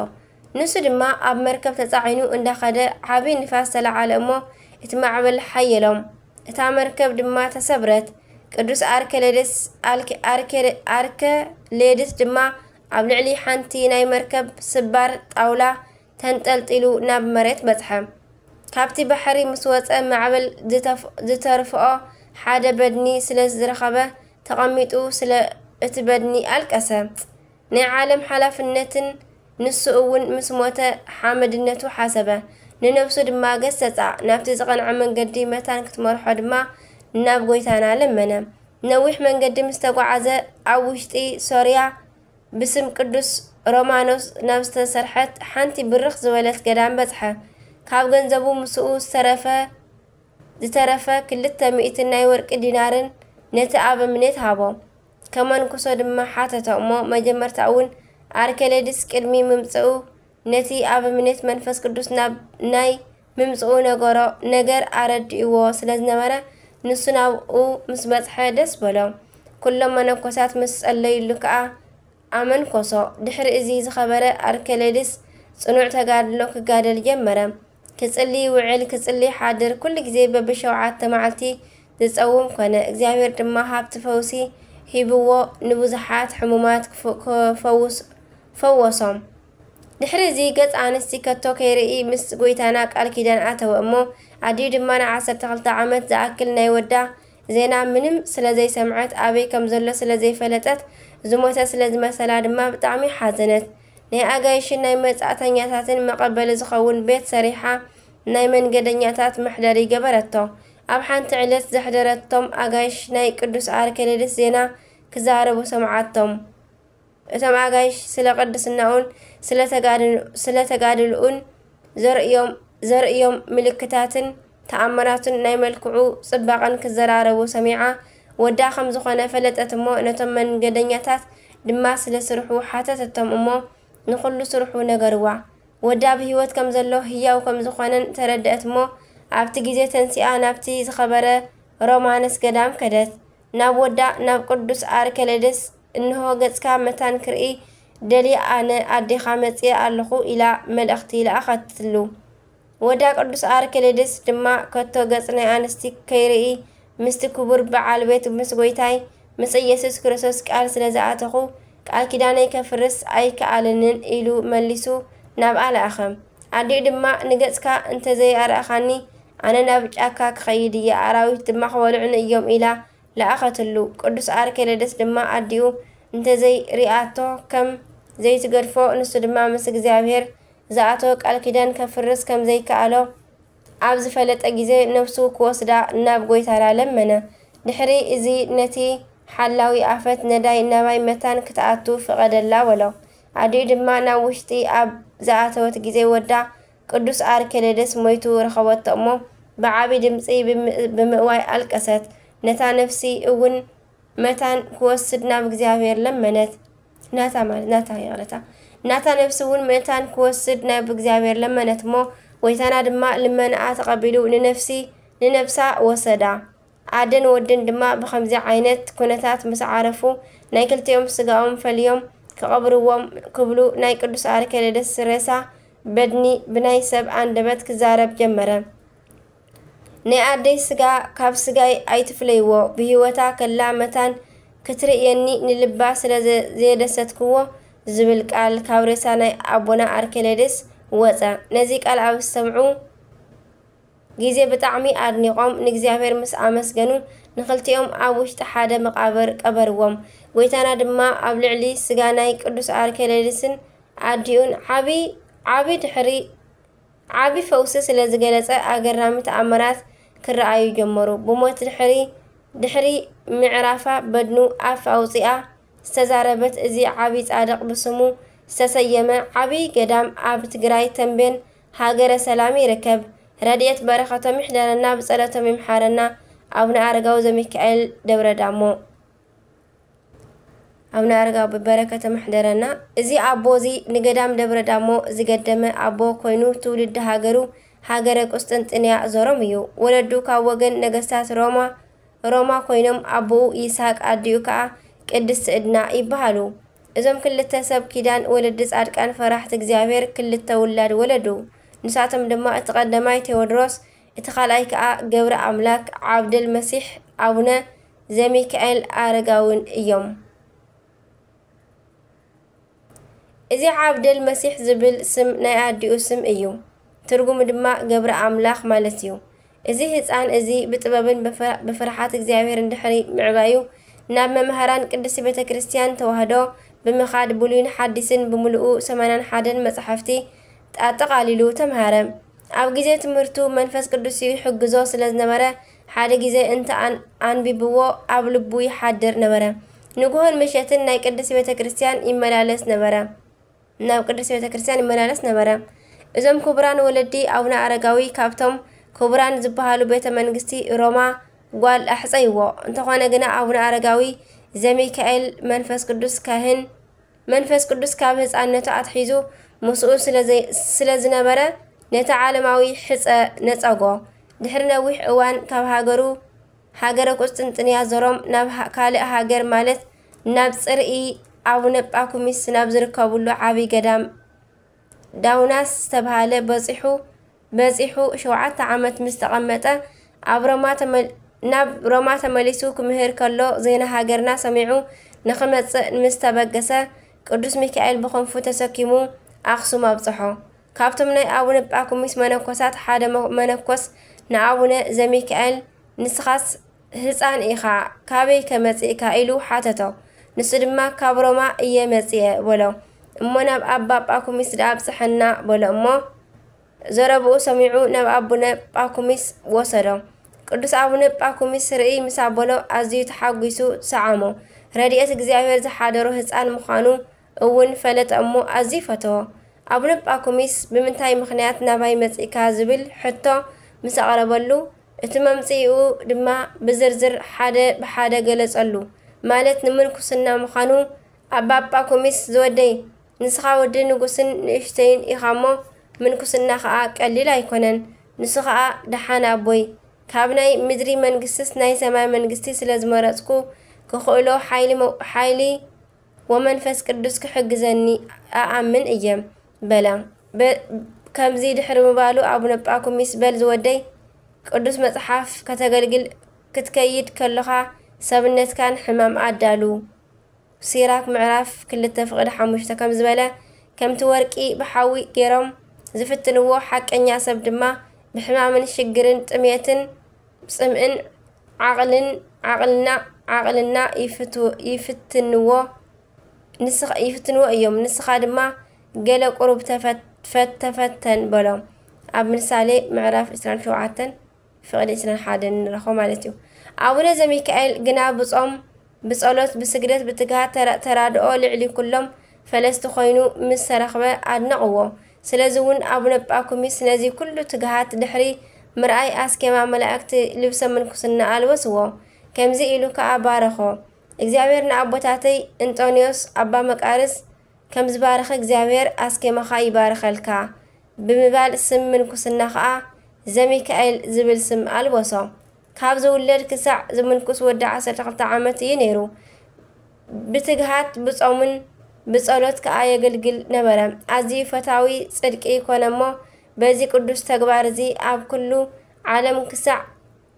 ንሱ ድማ ኣብ መርከብ ተጻዒኑ እንዳኸደ ዓቢ ንፋስ ተለዓለ እሞ፣ እቲ ማዕበል ሓየሎም። እታ መርከብ ድማ ተሰብረት። ቅዱስ ኣርኬሌድስ፣ ኣልክ-፣ ኣርኬ-፣ ኣርኬሌድስ ድማ ኣብ ልዕሊ ሓንቲ ናይ መርከብ ስባር ጣውላ ተንጠልጢሉ ናብ መሬት በጽሐ። ካብቲ ባሕሪ ምስ ወጸ፣ ማዕበል ዝተፍ-፣ ዝተርፍኦ ሓደ በድኒ ስለ ዝረኸበ፣ ተቐሚጡ ስለ እቲ በድኒ ኣልቀሰ። ናይ ዓለም ሓላፍነትን ንሱ እውን ምስ ሞተ ሓመድነቱ ሓሰበ። ንነብሱ ድማ ገሰጻ። ናብቲ ዝቐንዐ መንገዲ መታን ክትመርሖ ድማ ናብ ጐይታና ለመነ። ነዊሕ መንገዲ ምስ ተጓዓዘ፣ ኣብ ውሽጢ ሶርያ ብስም ቅዱስ ሮማኖስ ናብ ዝተሰርሐት ሓንቲ ብርኽ ዝበለት ገዳም በጽሐ። ካብ ገንዘቡ ምስኡ ዝተረፈ፣ ዝተረፈ ክልተ ሚእቲ ናይ ወርቂ ዲናርን ነቲ ኣበምኔት ሃቦ። ከመንኩሶ ድማ ሓተቶ እሞ፣ መጀመርታ እውን ኣርኬሌድስ ቅድሚ ምምጽኡ ነቲ ኣበምኔት መንፈስ ቅዱስ ናብ ናይ ምምጽኡ ነገሮ፣ ነገር ኣረዲእዎ ስለ ዝነበረ፣ ንሱ ናብኡ ምስ በጽሐ ደስ በሎ። ኩሎም መነኮሳት ምስ ጸለዩሉ ከኣ ኣመንኮሶ። ድሕሪ እዚ ዝኸበረ ኣርኬሌድስ ጽኑዕ ተጋድሎ ክጋደል ጀመረ። ክጽሊ ይውዕል፣ ክጽሊ ይሓድር፣ ኩሉ ግዜ በብሸውዓተ መዓልቲ ዝጸውም ኮነ። እግዚኣብሔር ድማ ሃብቲ ፈውሲ ሂብዎ፣ ንብዙሓት ሕሙማት ክፈ-፣ ክፈውስ-፣ ፈወሶም። ድሕሪ እዚ ገጽ ኣንስቲ ከቶ ከይርኢ ምስ ጐይታና ቃል ኪዳን ኣተወ እሞ፣ ኣዲኡ ድማ ንዓሰርተ ክልተ ዓመት ዝኣክል ናይ ወዳ ዜና ምንም ስለ ዘይሰምዐት፣ ኣበይ ከም ዘሎ ስለ ዘይፈለጠት፣ ዝሞተ ስለ ዝመሰላ ድማ ብጣዕሚ ሓዘነት። ናይ ኣጋይሽን ናይ መጻእተኛታትን መቐበሊ ዝኸውን ቤት ሰሪሓ፣ ናይ መንገደኛታት መሕደሪ ገበረቶ። ኣብ ሓንቲ ዕለት ዘሕደረቶም ኣጋይሽ ናይ ቅዱስ ኣርኬሌድስ ዜና ክዛረቡ ሰምዓቶም። እቶም ኣጋይሽ ስለ ቅድስናኡን ስለ ተጋድልኡን ዘርእዮም ምልክታትን ተኣምራቱን ናይ መልክዑ ጽባቐን ክዘራረቡ ሰሚዓ፣ ወዳ ከም ዝኾነ ፈለጠት እሞ፣ ነቶም መንገደኛታት ድማ ስለ ስርሑ ሓተተቶም እሞ፣ ንኹሉ ስርሑ ነገርዋ። ወዳ ብህይወት ከም ዘሎ፣ ህያው ከም ዝኾነን ተረድአት እሞ፣ ኣብቲ ግዜ ተንሲኣ ናብቲ ዝኸበረ ሮማንስ ገዳም ከደት። ናብ ወዳ ናብ ቅዱስ ኣርኬሌድስ፣ "እንሆ ገጽካ መታን ክርኢ ደልየ ኣነ ኣዴኻ መጽየ ኣለኹ" ኢላ መልእኽቲ ለኣኸትሉ። ወዳ ቅዱስ ኣርኬሌድስ ድማ ከቶ ገጽ ናይ ኣንስቲ ከይርኢ ምስቲ ክቡር በዓል ቤት ምስ ጎይታይ ምስ ኢየሱስ ክርስቶስ ቃል ስለ ዝኣተኹ ቃል ኪዳነይ ከፍርስ ኣይከኣለንን ኢሉ መሊሱ ናብኣ ለኣኸ። ኣዲኡ ድማ "ንገጽካ እንተዘይኣርኣኻኒ ኣነ ናብ ጫካ ክኸይድ እየ፣ ኣራዊት ድማ ክበልዑኒ እዮም" ኢላ ለኣኸትሉ። ቅዱስ ኣርኬሌድስ ድማ ኣዲኡ እንተዘይሪኣቶ ከም ዘይትገድፎ፣ ንሱ ድማ ምስ እግዚኣብሔር ዝኣተወ ቃል ኪዳን ከፍርስ ከም ዘይከኣሎ ኣብ ዝፈለጠ ግዜ፣ ነፍሱ ክወስዳ ናብ ጎይታና ለመነ። ድሕሪ እዚ ነቲ ሓላዊ ኣፈት ነዳይ ናባይ መታን ክትኣቱ ፍቐደላ በሎ። ኣዲኡ ድማ ናብ ውሽጢ ኣብ ዝኣተወት ግዜ ወዳ ቅዱስ ኣርኬሌድስ ሞይቱ ረኸበቶ እሞ፣ ብዓቢ ድምጺ ብምእዋይ ኣለቀሰት። ነታ ነፍሲ እውን መታን ክወስድ ናብ እግዚኣብሔር ለመነት። ናታ ማለት ናታ ይቕረታ ናታ ነፍሲ እውን መታን ክወስድ ናብ እግዚኣብሔር ለመነት እሞ፣ ጎይታና ድማ ልመናኣ ተቐቢሉ ንነፍሲ ንነፍሳ ወሰዳ። ኣደን ወድን ድማ ብኸምዚ ዓይነት ኩነታት ምስ ዓረፉ፣ ናይ ክልቲኦም ስጋኦም ፈልዮም ክቐብርዎም ክብሉ፣ ናይ ቅዱስ ኣርኬሌድስ ሬሳ በድኒ ብናይ ሰብ ኣንደበት ክዛረብ ጀመረ። "ናይ ኣደይ ስጋ ካብ ስጋይ ኣይትፍለይዎ፣ ብህይወታ ከላ መታን ክትርእየኒ ንልባ ስለ ዘ-፣ ዘየደሰትክዎ" ዝብል ቃል ካብ ሬሳ ናይ ኣቦና ኣርኬሌድስ ወጸ። ነዚ ቃል ኣብ ዝሰምዑ ግዜ ብጣዕሚ ኣድኒቖም ንእግዚኣብሔር ምስ ኣመስገኑ፣ ንኽልቲኦም ኣብ ውሽጢ ሓደ መቓብር ቀበርዎም። ጎይታና ድማ ኣብ ልዕሊ ስጋ ናይ ቅዱስ ኣርኬሌድስን ኣዲኡን ዓቢ፣ ዓቢ ድሕሪ ዓቢ ፈውሲ ስለ ዝገለጸ፣ ኣገራሚ ተኣምራት ክረኣዩ ጀመሩ። ብሞት ድሕሪ፣ ድሕሪ ምዕራፋ በድኑ ኣፍ ኣውጺኣ ዝተዛረበት፣ እዚ ዓቢ ጻድቕ ብስሙ ዝተሰየመ ዓቢ ገዳም ኣብ ትግራይ ተምቤን ሃገረ ሰላም ይርከብ። ረድኤት በረኸቶም ይሕደረና፣ ብጸሎቶም ይምሓረና። ኣቡነ ኣረጋዊ ዘሚካኤል ደብረ ዳሞ። ኣቡነ ኣረጋዊ ብበረከቶም ይሕደረና። እዚ ኣቦ እዚ ንገዳም ደብረ ዳሞ ዝገደመ ኣቦ ኮይኑ፣ ትውልዲ ሃገሩ ሃገረ ቁስጥንጥንያ ዞሮም እዩ። ወለዱ ካብ ወገን ነገስታት ሮማ፣ ሮማ ኮይኖም፣ ኣቦኡ ይስሐቅ ኣዲኡ ከኣ ቅድስቲ ዕድና ይበሃሉ። እዞም ክልተ ሰብ ኪዳን ወለዲ ጻድቃን ፈራሕቲ እግዚኣብሔር ክልተ ውላድ ወለዱ። ንሳቶም ድማ እቲ ቀዳማይ ቴዎድሮስ፣ እቲ ካልኣይ ከኣ ገብረ ኣምላክ ዓብደል መሲሕ ኣቡነ ዘሚካኤል ኣረጋውን እዮም። እዚ ዓብደል መሲሕ ዝብል ስም ናይ ኣዲኡ ስም እዩ። ትርጉሙ ድማ ገብረ ኣምላኽ ማለት እዩ። እዚ ህጻን እዚ ብጥበብን ብፍር-፣ ብፍርሓት እግዚኣብሔር እንድሕሪ ምዕባዩ፣ ናብ መምህራን ቅድስቲ ቤተ ክርስቲያን ተዋህዶ ብምኻድ ብሉይን ሓዲስን ብምሉኡ ሰማንያን ሓደን መጻሕፍቲ ኣጠቓሊሉ ተምሃረ። ኣብ ግዜ ትምህርቱ መንፈስ ቅዱስ ይሕግዞ ስለ ዝነበረ፣ ሓደ ግዜ እንተ ኣን-፣ ኣንቢብዎ ኣብ ልቡ ይሓድር ነበረ። ንግሆን ምሸትን ናይ ቅድስቲ ቤተ ክርስቲያን ይመላለስ ነበረ። ናብ ቅድስቲ ቤተ ክርስቲያን ይመላለስ ነበረ። እዞም ክቡራን ወለዲ ኣቡነ ኣረጋዊ ካብቶም ክቡራን ዝበሃሉ ቤተ መንግስቲ ሮማ ጓል ኣሕጸይዎ። እንተኾነ ግና ኣቡነ ኣረጋዊ ዘሚካኤል መንፈስ ቅዱስ ካህን፣ መንፈስ ቅዱስ ካብ ህጻንነቱ ኣትሒዙ ምስኡ ስለ ዘይ-፣ ስለ ዝነበረ ነቲ ዓለማዊ ሕጸ ነጸጎ። ድሕሪ ነዊሕ እዋን ካብ ሃገሩ፣ ሃገረ ቁስጥንጥንያ ዞሮም ናብ ሃ-፣ ካልእ ሃገር ማለት ናብ ጽርኢ ኣቡነ ጳኩሚስ ናብ ዝርከብሉ ዓቢ ገዳም ዳውናስ ዝተባህለ በጺሑ፣ በጺሑ ሸውዓተ ዓመት ምስ ተቐመጠ፣ ኣብ ሮማ ተመል-፣ ናብ ሮማ ተመሊሱ ክምህር ከሎ ዜና ሃገርና ሰሚዑ ንኽመጽእ ምስ ተበገሰ፣ ቅዱስ ሚካኤል ብኽንፉ ተሰኪሙ ኣኽሱም ኣብጽሖ። ካብቶም ናይ ኣቡነ ጳኩሚስ መነኮሳት ሓደ መ-፣ መነኮስ ንኣቡነ ዘሚካኤል፣ "ንስኻስ ህጻን ኢኻ፣ ካበይ ከ መጺእካ?" ኢሉ ሓተቶ። ንሱ ድማ፣ "ካብ ሮማ እየ መጺኤ" በሎ። "እሞ ናብ ኣባ ጳኩሚስ ደኣ ኣብጽሐና" በሎ እሞ፣ ዘረብኡ ሰሚዑ ናብ ኣቡነ ጳኩሚስ ወሰዶ። ቅዱስ ኣቡነ ጳኩሚስ ርእይ ምስ ኣበሎ ኣዝዩ ተሓጒሱ ሰዓሞ። ረድኤት እግዚኣብሔር ዝሓደሮ ህፃን ምዃኑ እውን ፈለጠ እሞ ኣዝዩ ፈተዎ። ኣቡነ ጳኩሚስ ብምንታይ ምኽንያት ናባይ መጺእካ ዝብል ሕቶ ምስ ኣቕረበሉ፣ እቲ መምጽኢኡ ድማ ብዝርዝር ሓደ ብሓደ ገለጸሉ። ማለት ንምንኩስና ምዃኑ። ኣባ ጳኩሚስ ዝወደይ፣ ንስኻ ወዲ ንጉስን ንእሽተይን ኢኻ እሞ ምንኩስና ኸኣ ቀሊል ኣይኮነን። ንሱ ኸኣ ደሓን ኣቦይ፣ ካብ ናይ ምድሪ መንግስትስ ናይ ሰማይ መንግስቲ ስለ ዝመረጽኩ ክኽእሎ ሓይሊ መ- ሓይሊ ወመንፈስ ቅዱስ ክሕግዘኒ እኣምን እየ በለ። በ- ከምዚ ድሕሪ ምባሉ ኣቡነ ጳኩሚስ በል ዝወደይ ቅዱስ መጽሓፍ ከተገልግል ክትከይድ ከለኻ ሰብነትካን ሕማም ኣዳሉ ሲራክ ምዕራፍ ክልተ ፍቕዲ ሓሙሽተ ከም ዝበለ ከምቲ ወርቂ ብሓዊ ገይሮም ዝፍትንዎ ሓቀኛ ሰብ ድማ ብሕማምን ሽግርን ጥሜትን ጽምእን ዓቕልን ዓቕልና ዓቕልና ይፍትንዎ እዮም። ንስኻ ድማ ገለ ቁሩብ ተፈተፈተን በሎ። ኣብ ምሳሌ ምዕራፍ ዕስራን ሸውዓተን ፍቕዲ ዕስራን ሓደን ንረኽቦ ማለት እዩ። ኣቡነ ዘሚካኤል ግና ብጾም ብጸሎት ብስግደት ብትግሃት ተራድኦ ልዕሊ ኩሎም ፈለስቲ ኮይኑ ምስ ተረኽበ ኣድነቕዎ። ስለዚ እውን ኣቡነ ጳኩሚስ ነዚ ኩሉ ትግሃት ድሕሪ ምርኣይ ኣስኬማ መላእክቲ ልብሰ ምንኩስና ኣልበስዎ። ከምዚ ኢሉ ከኣ ባረኾ። እግዚኣብሔር ንኣቦታተይ እንጦንዮስ ኣባ መቃርስ ከም ዝባረኸ እግዚኣብሔር ኣስኬማኻ ይባርኸልካ ብምባል ስም ምንኩስና ኸኣ ዘሚካኤል ዝብል ስም ኣልበሶ። ካብ ዝውለድ ክሳዕ ዝምንኩስ ወዲ ዓሰርተ ክልተ ዓመት እዩ ነይሩ። ብትግሃት ብጾምን ብጸሎት ከኣ የገልግል ነበረ። ኣዝዩ ፈታዊ ጽድቂ ኮነ እሞ በዚ ቅዱስ ተግባር እዚ ኣብ ኩሉ ዓለም ክሳዕ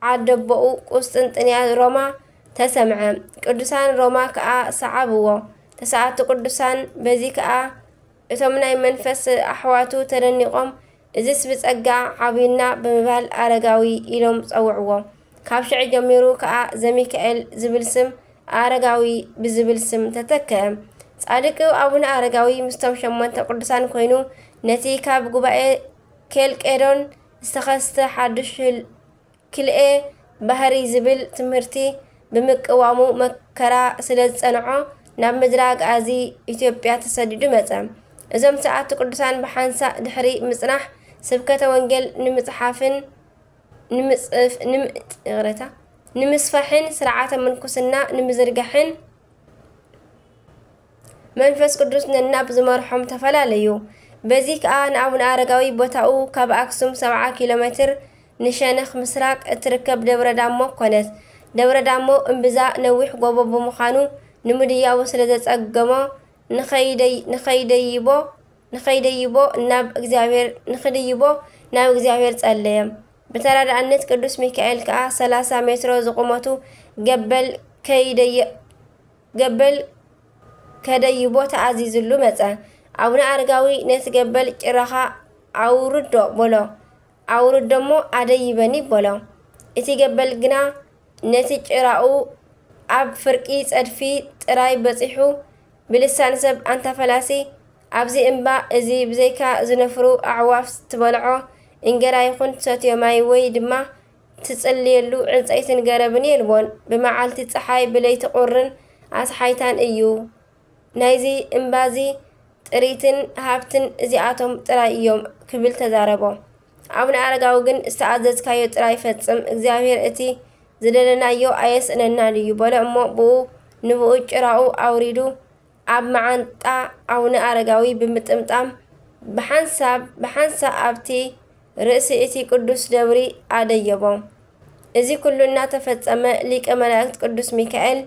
ዓደቦኡ ቁስጥንጥንያ ሮማ ተሰምዐ። ቅዱሳን ሮማ ከኣ ሰዓብዎ። ተስዓቱ ቅዱሳን በዚ ከኣ እቶም ናይ መንፈስ ኣሕዋቱ ተደኒቖም፣ እዝስ ብጸጋ ዓብዩና ብምባል ኣረጋዊ ኢሎም ጸውዕዎ። ካብ ሽዑ ጀሚሩ ከኣ ዘሚካኤል ዝብል ስም ኣረጋዊ ብዝብል ስም ተተክአ። ጻድቅ ኣቡነ ኣረጋዊ ምስቶም ሸሞንተ ቅዱሳን ኮይኑ ነቲ ካብ ጉባኤ ኬልቄዶን ዝተኸስተ ሓዱሽ ክልኤ ባህሪ ዝብል ትምህርቲ ብምቅዋሙ መከራ ስለ ዝጸንዖ ናብ ምድረ ኣግኣዚ ኢትዮጵያ ተሰዲዱ መጸ። እዞም ሰዓብቲ ቅዱሳን ብሓንሳእ ድሕሪ ምጽናሕ ስብከተ ወንጌል ንምጽሓፍን ንምጽፍ- ንምጥ- ይቕሬታ፣ ንምስፋሕን ስርዓተ ምንኩስና ንምዝርጋሕን መንፈስ ቅዱስ ነናብ ዝመርሖም ተፈላለዩ። በዚ ከኣ ንኣቡነ ኣረጋዊ ቦታኡ ካብ ኣክሱም ሰብዓ ኪሎ ሜትር ንሸነኽ ምስራቅ እትርከብ ደብረ ዳሞ ኮነት። ደብረ ዳሞ እምብዛ ነዊሕ ጎቦ ብምዃኑ ንምድያቡ ስለ ዘጸገሞ ንኸይደይ- ንኸይደይቦ ንኸይደይቦ ናብ እግዚኣብሔር ንኽድይቦ ናብ እግዚኣብሔር ጸለየ። ብተራዳእነት ቅዱስ ሚካኤል ከኣ ሰላሳ ሜትሮ ዝቑመቱ ገበል ከይደየ- ገበል ከደይቦ ተኣዚዝሉ መጸ። ኣቡነ ኣረጋዊ ነቲ ገበል ጭራኻ ኣውርዶ በሎ። ኣውርዶ እሞ ኣደይበኒ በሎ። እቲ ገበል ግና ነቲ ጭራኡ ኣብ ፍርቂ ጸድፊ ጥራይ በጺሑ ብልሳን ሰብ ኣንታ ፈላሲ፣ ኣብዚ እምባ እዚ ብዘይካ ዝነፍሩ ኣዕዋፍ ትበልዖ እንጌራ ይኹን ትሰትዮ ማይ ወይ ድማ ትጽልየሉ ዕንጸይትን ገረብን የልቦን። ብመዓልቲ ጸሓይ ብለይቲ ቁርን ኣስሓይታን እዩ። ናይዚ እምባዚ ጥሪትን ሃብትን እዚኣቶም ጥራይ እዮም ክብል ተዛረቦ። ኣቡነ ኣረጋዊ ግን ዝተኣዘዝካዮ ጥራይ ፈጽም፣ እግዚኣብሔር እቲ ዝደለናዮ ኣየስእነናን እዩ በሎ እሞ ብኡ ንብኡ ጭራኡ ኣውሪዱ ኣብ መዓንጣ ኣቡነ ኣረጋዊ ብምጥምጣም ብሓንሳብ ብሓንሳእ ኣብቲ ርእሲ እቲ ቅዱስ ደብሪ ኣደየቦ። እዚ ኩሉ እናተፈጸመ ሊቀ መላእክት ቅዱስ ሚካኤል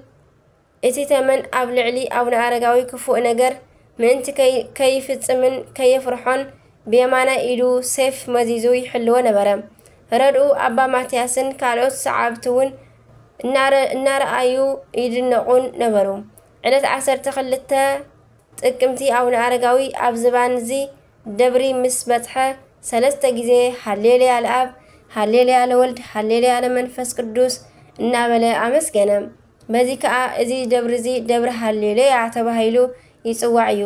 እቲ ተመን ኣብ ልዕሊ ኣቡነ ኣረጋዊ ክፉእ ነገር ምእንቲ ከይ- ከይፍጽምን ከየፍርሖን ብየማናይ ኢዱ ሴፍ መዚዙ ይሕልዎ ነበረ። ረድኡ ኣባ ማትያስን ካልኦት ሰዓብቲ እውን እናረ- እናረኣዩ ይድነቑን ነበሩ። ዕለት ዓሰርተ ክልተ ጥቅምቲ ኣቡነ ኣረጋዊ ኣብ ዝባን እዚ ደብሪ ምስ በጽሐ ሰለስተ ግዜ ሃሌሉያ ለኣብ፣ ሃሌሉያ ለወልድ፣ ሃሌሉያ ለመንፈስ ቅዱስ እናበለ ኣመስገነ። በዚ ከኣ እዚ ደብሪ እዚ ደብረ ሃሌሉያ ተባሂሉ ይጽዋዕ እዩ።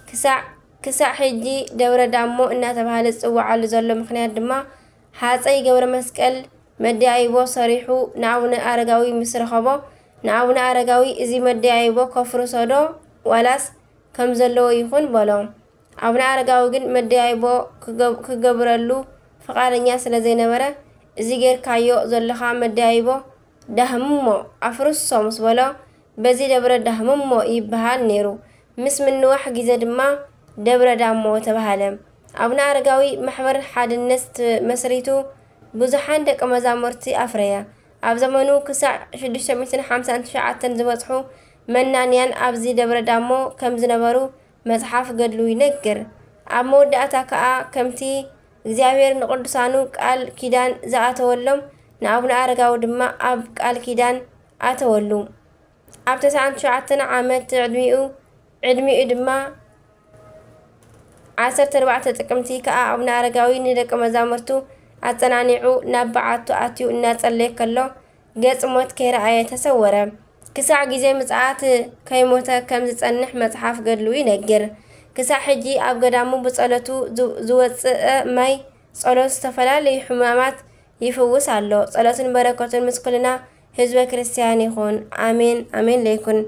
ክሳዕ ክሳዕ ሕጂ ደብረ ዳሞ እናተባህለ ዝጽዋዓሉ ዘሎ ምኽንያት ድማ ሃጸይ ገብረ መስቀል መደያይቦ ሰሪሑ ንኣቡነ ኣረጋዊ ምስ ረኸቦ፣ ንኣቡነ ኣረጋዊ፣ "እዚ መደያይቦ ከፍርሶ ዶ ዋላስ ከም ዘለዎ ይኹን?" በሎ። ኣቡነ ኣረጋዊ ግን መደያይቦ ክገብ-፣ ክገብረሉ ፍቓደኛ ስለ ዘይነበረ፣ "እዚ ጌርካዮ ዘለኻ መደያይቦ ዳህምሞ፣ ኣፍርሶ" ምስ በሎ፣ በዚ ደብረ ዳህምሞ ይበሃል ነይሩ። ምስ ምንዋሕ ግዜ ድማ ደብረ ዳሞ ተባህለ። ኣቡነ ኣረጋዊ ማሕበር ሓድነት መስሪቱ ብዙሓን ደቀ መዛሙርቲ ኣፍረየ። ኣብ ዘመኑ ክሳዕ ሽዱሽተ ሚእትን ሓምሳን ትሽዓተን ዝበጽሑ መናንያን ኣብዚ ደብረ ዳሞ ከም ዝነበሩ መጽሓፍ ገድሉ ይነግር። ኣብ መወዳእታ ከኣ ከምቲ እግዚኣብሔር ንቅዱሳኑ ቃል ኪዳን ዝኣተወሎም፣ ንኣቡነ ኣረጋዊ ድማ ኣብ ቃል ኪዳን ኣተወሉ። ኣብ ተስዓን ትሽዓተን ዓመት ዕድሚኡ፣ ዕድሚኡ ድማ ዓሰርተ ኣርባዕተ ጥቅምቲ ከኣ ኣቡነ ኣረጋዊ ንደቀ መዛሙርቱ ኣጸናኒዑ ናብ በዓቱ ኣትዩ እናጸለየ ከሎ ገጽ ሞት ከይረኣየ ተሰወረ። ክሳዕ ግዜ ምጽኣት ከይሞተ ከም ዝጸንሕ መጽሓፍ ገድሉ ይነግር። ክሳዕ ሕጂ ኣብ ገዳሙ ብጸሎቱ ዝ-፣ ዝወጽእ ማይ ጸሎት ዝተፈላለዩ ሕማማት ይፍውስ ኣሎ። ጸሎትን በረከቱን ምስ ኩልና ህዝበ ክርስቲያን ይኹን። ኣሜን፣ ኣሜን ለይኩን።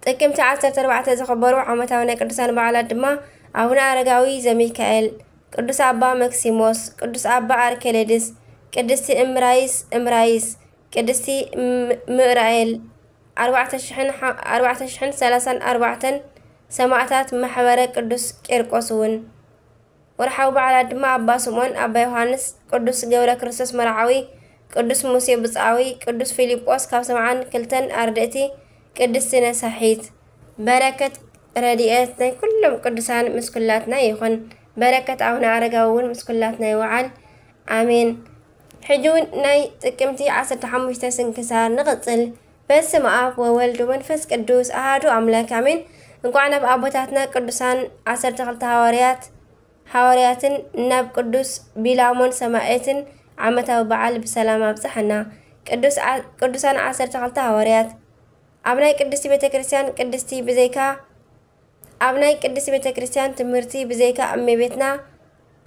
ጥቅምቲ ዓሰርተ ኣርባዕተ ዝኽበሩ ዓመታዊ ናይ ቅዱሳን በዓላት ድማ ኣቡነ ኣረጋዊ ዘሚካኤል፣ ቅዱስ ኣባ መክሲሞስ፣ ቅዱስ ኣባ ኣርኬሌድስ፣ ቅድስቲ እምራይስ፣ እምራይስ፣ ቅድስቲ ም-፣ ምእራኤል፣ ኣርባዕተ ሽሕን ሓ-፣ ኣርባዕተ ሽሕን ሰላሳን ኣርባዕተን ሰማዕታት ማሕበረ ቅዱስ ቂርቆስ እውን። ወርሓዊ በዓላት ድማ ኣባ ስምዖን፣ ኣባ ዮሃንስ፣ ቅዱስ ገብረ ክርስቶስ መርዓዊ፣ ቅዱስ ሙሴ ብጻዊ፣ ቅዱስ ፊልጶስ ካብ ሰብዓን ክልተን ኣርድእቲ፣ ቅድስቲ ነሳሒት። በረከት ረድኤት ናይ ኩሎም ቅዱሳን ምስ ኩላትና ይኹን። በረከት ኣቡነ ኣረጋዊ እውን ምስ ኩላትና ይወዓል። ኣሜን። ሕጂ እውን ናይ ጥቅምቲ ዓሰርተ ሓሙሽተ ስንክሳር ንቕጽል። በስመ ኣብ ወወልድ ወመንፈስ ቅዱስ ኣሃዱ ኣምላክ ኣሜን። እንኳዕ ናብ ኣቦታትና ቅዱሳን ዓሰርተ ክልተ ሃዋርያት፣ ሃዋርያትን ናብ ቅዱስ ቢላሞን ሰማዕትን ዓመታዊ በዓል ብሰላም ኣብጽሐና። ቅዱስ ዓ-፣ ቅዱሳን ዓሰርተ ክልተ ሃዋርያት። ኣብ ናይ ቅድስቲ ቤተ ክርስቲያን ቅድስቲ ብዘይካ፣ ኣብ ናይ ቅድስቲ ቤተ ክርስቲያን ትምህርቲ ብዘይካ እመቤትና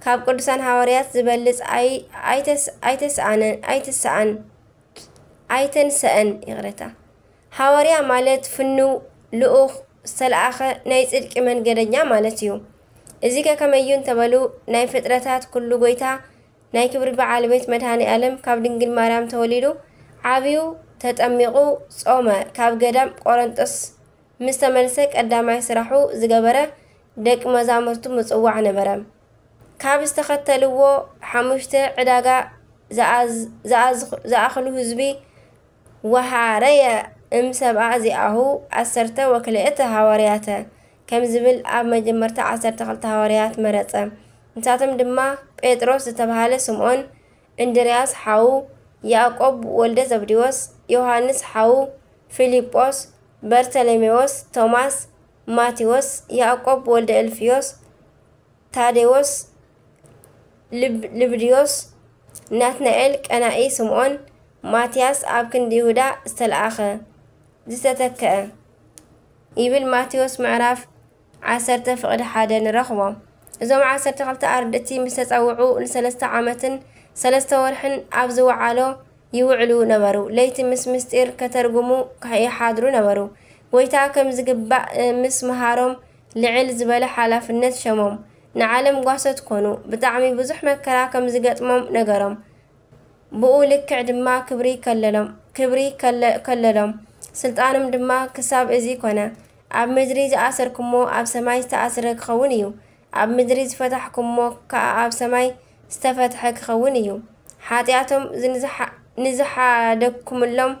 ካብ ቅዱሳን ሃዋርያት ዝበልጽ ኣይ-፣ ኣይተስ-፣ ኣይተስኣነ-፣ ኣይትስኣን፣ ኣይተንሰአን፣ ይቕረታ። ሃዋርያ ማለት ፍኑው፣ ልኡኽ፣ ዝተለኣኸ፣ ናይ ጽድቂ መንገደኛ ማለት እዩ። እዚ ከከመይ እዩ እንተበሉ፣ ናይ ፍጥረታት ኩሉ ጎይታ፣ ናይ ክብሪ በዓል ቤት መድኃኔ ዓለም ካብ ድንግል ማርያም ተወሊዱ፣ ዓብዩ፣ ተጠሚቑ፣ ጾመ፣ ካብ ገዳም ቆረንጦስ ምስ ተመልሰ ቀዳማይ ስራሑ ዝገበረ ደቂ መዛሙርቱ ምጽዋዕ ነበረ። ካብ ዝተኸተልዎ ሓሙሽተ ዕዳጋ ዝኣዝ-፣ ዝኣዝ-፣ ዝኣኽሉ ህዝቢ፣ "ወሃረየ እም ሰብኣ ዚኣሁ ዓሰርተ ወክልኤተ ሃዋርያተ" ከም ዝብል ኣብ መጀመርታ ዓሰርተ ክልተ ሃዋርያት መረጸ። ንሳቶም ድማ ጴጥሮስ ዝተባህለ ስምዖን፣ እንድርያስ ሓዉ፣ ያዕቆብ ወልደ ዘብዴዎስ፣ ዮሃንስ ሓዉ ፊልጶስ፣ በርተሎሜዎስ፣ ቶማስ፣ ማቴዎስ፣ ያዕቆብ ወልደ እልፍዮስ፣ ታዴዎስ፣ ልብ-፣ ልብድዮስ፣ ናትናኤል፣ ቀናኢ ስምዖን፣ ማትያስ፣ ኣብ ክንዲ ይሁዳ ዝተለኣኸ፣ ዝተተክአ፣ ይብል ማቴዎስ ምዕራፍ ዓሰርተ ፍቕዲ ሓደ ንረኽቦ። እዞም ዓሰርተ ክልተ ኣርድእቲ ምስ ተጸውዑ ንሰለስተ ዓመትን ሰለስተ ወርሕን ኣብ ዝወዓሎ ይውዕሉ ነበሩ። ለይቲ ምስ ምስጢር ከተርጉሙ ይሓድሩ ነበሩ። ጎይታ ከም ዝግባእ ምስ መሃሮም ልዕል ዝበለ ሓላፍነት ሸሞም። ንዓለም ጓሶት ኮኑ። ብጣዕሚ ብዙሕ መከራ ከም ዝገጥሞም ነገሮም። ብኡ ልክዕ ድማ ክብሪ ከለሎም፣ ክብሪ ከለ-፣ ከለሎም። ስልጣኖም ድማ ክሳብ እዚ ኮነ። ኣብ ምድሪ ዝኣሰርኩሞ ኣብ ሰማይ ዝተኣስረ ክኸውን እዩ። ኣብ ምድሪ ዝፈታሕኩሞ ከኣ ኣብ ሰማይ ዝተፈትሐ ክኸውን እዩ። ሓጢኣቶም ንዝሓ-፣ ንዝሓደግኩምሎም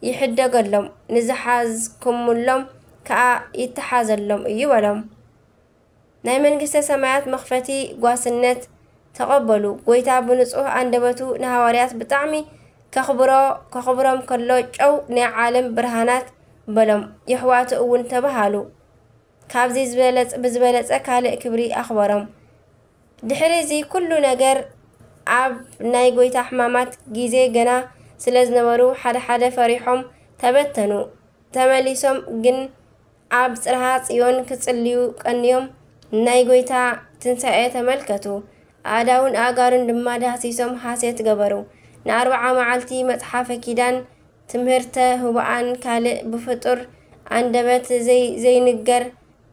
ይሕደገሎም፣ ንዝሓዝኩምሎም ከኣ ይተሓዘሎም እዩ በሎም። ናይ መንግስተ ሰማያት መኽፈቲ ጓስነት ተቐበሉ። ጎይታ ብንጹህ ኣንደበቱ ንሃዋርያት ብጣዕሚ ከኽብሮ-፣ ከኽብሮም ከሎ፣ "ጨው ናይ ዓለም ብርሃናት" በሎም። የሕዋቱ እውን ተባሃሉ። ካብዚ ዝበለጽ-፣ ብዝበለጸ ካልእ ክብሪ ኣኽበሮም። ድሕሪ እዚ ኩሉ ነገር፣ ኣብ ናይ ጎይታ ሕማማት ግዜ ገና ስለ ዝነበሩ፣ ሓደ ሓደ ፈሪሖም ተበተኑ። ተመሊሶም ግን ኣብ ጽርሃ ጽዮን ክጽልዩ ቀንዮም፣ ናይ ጎይታ ትንሳኤ ተመልከቱ። ኣእዳውን ኣእጋሩን ድማ ዳህሲሶም ሓሴት ገበሩ። ንኣርብዓ መዓልቲ መጽሓፈ ኪዳን፣ ትምህርተ ህቡኣን ካልእ ብፍጡር ኣንደበት ዘይ-፣ ዘይንገር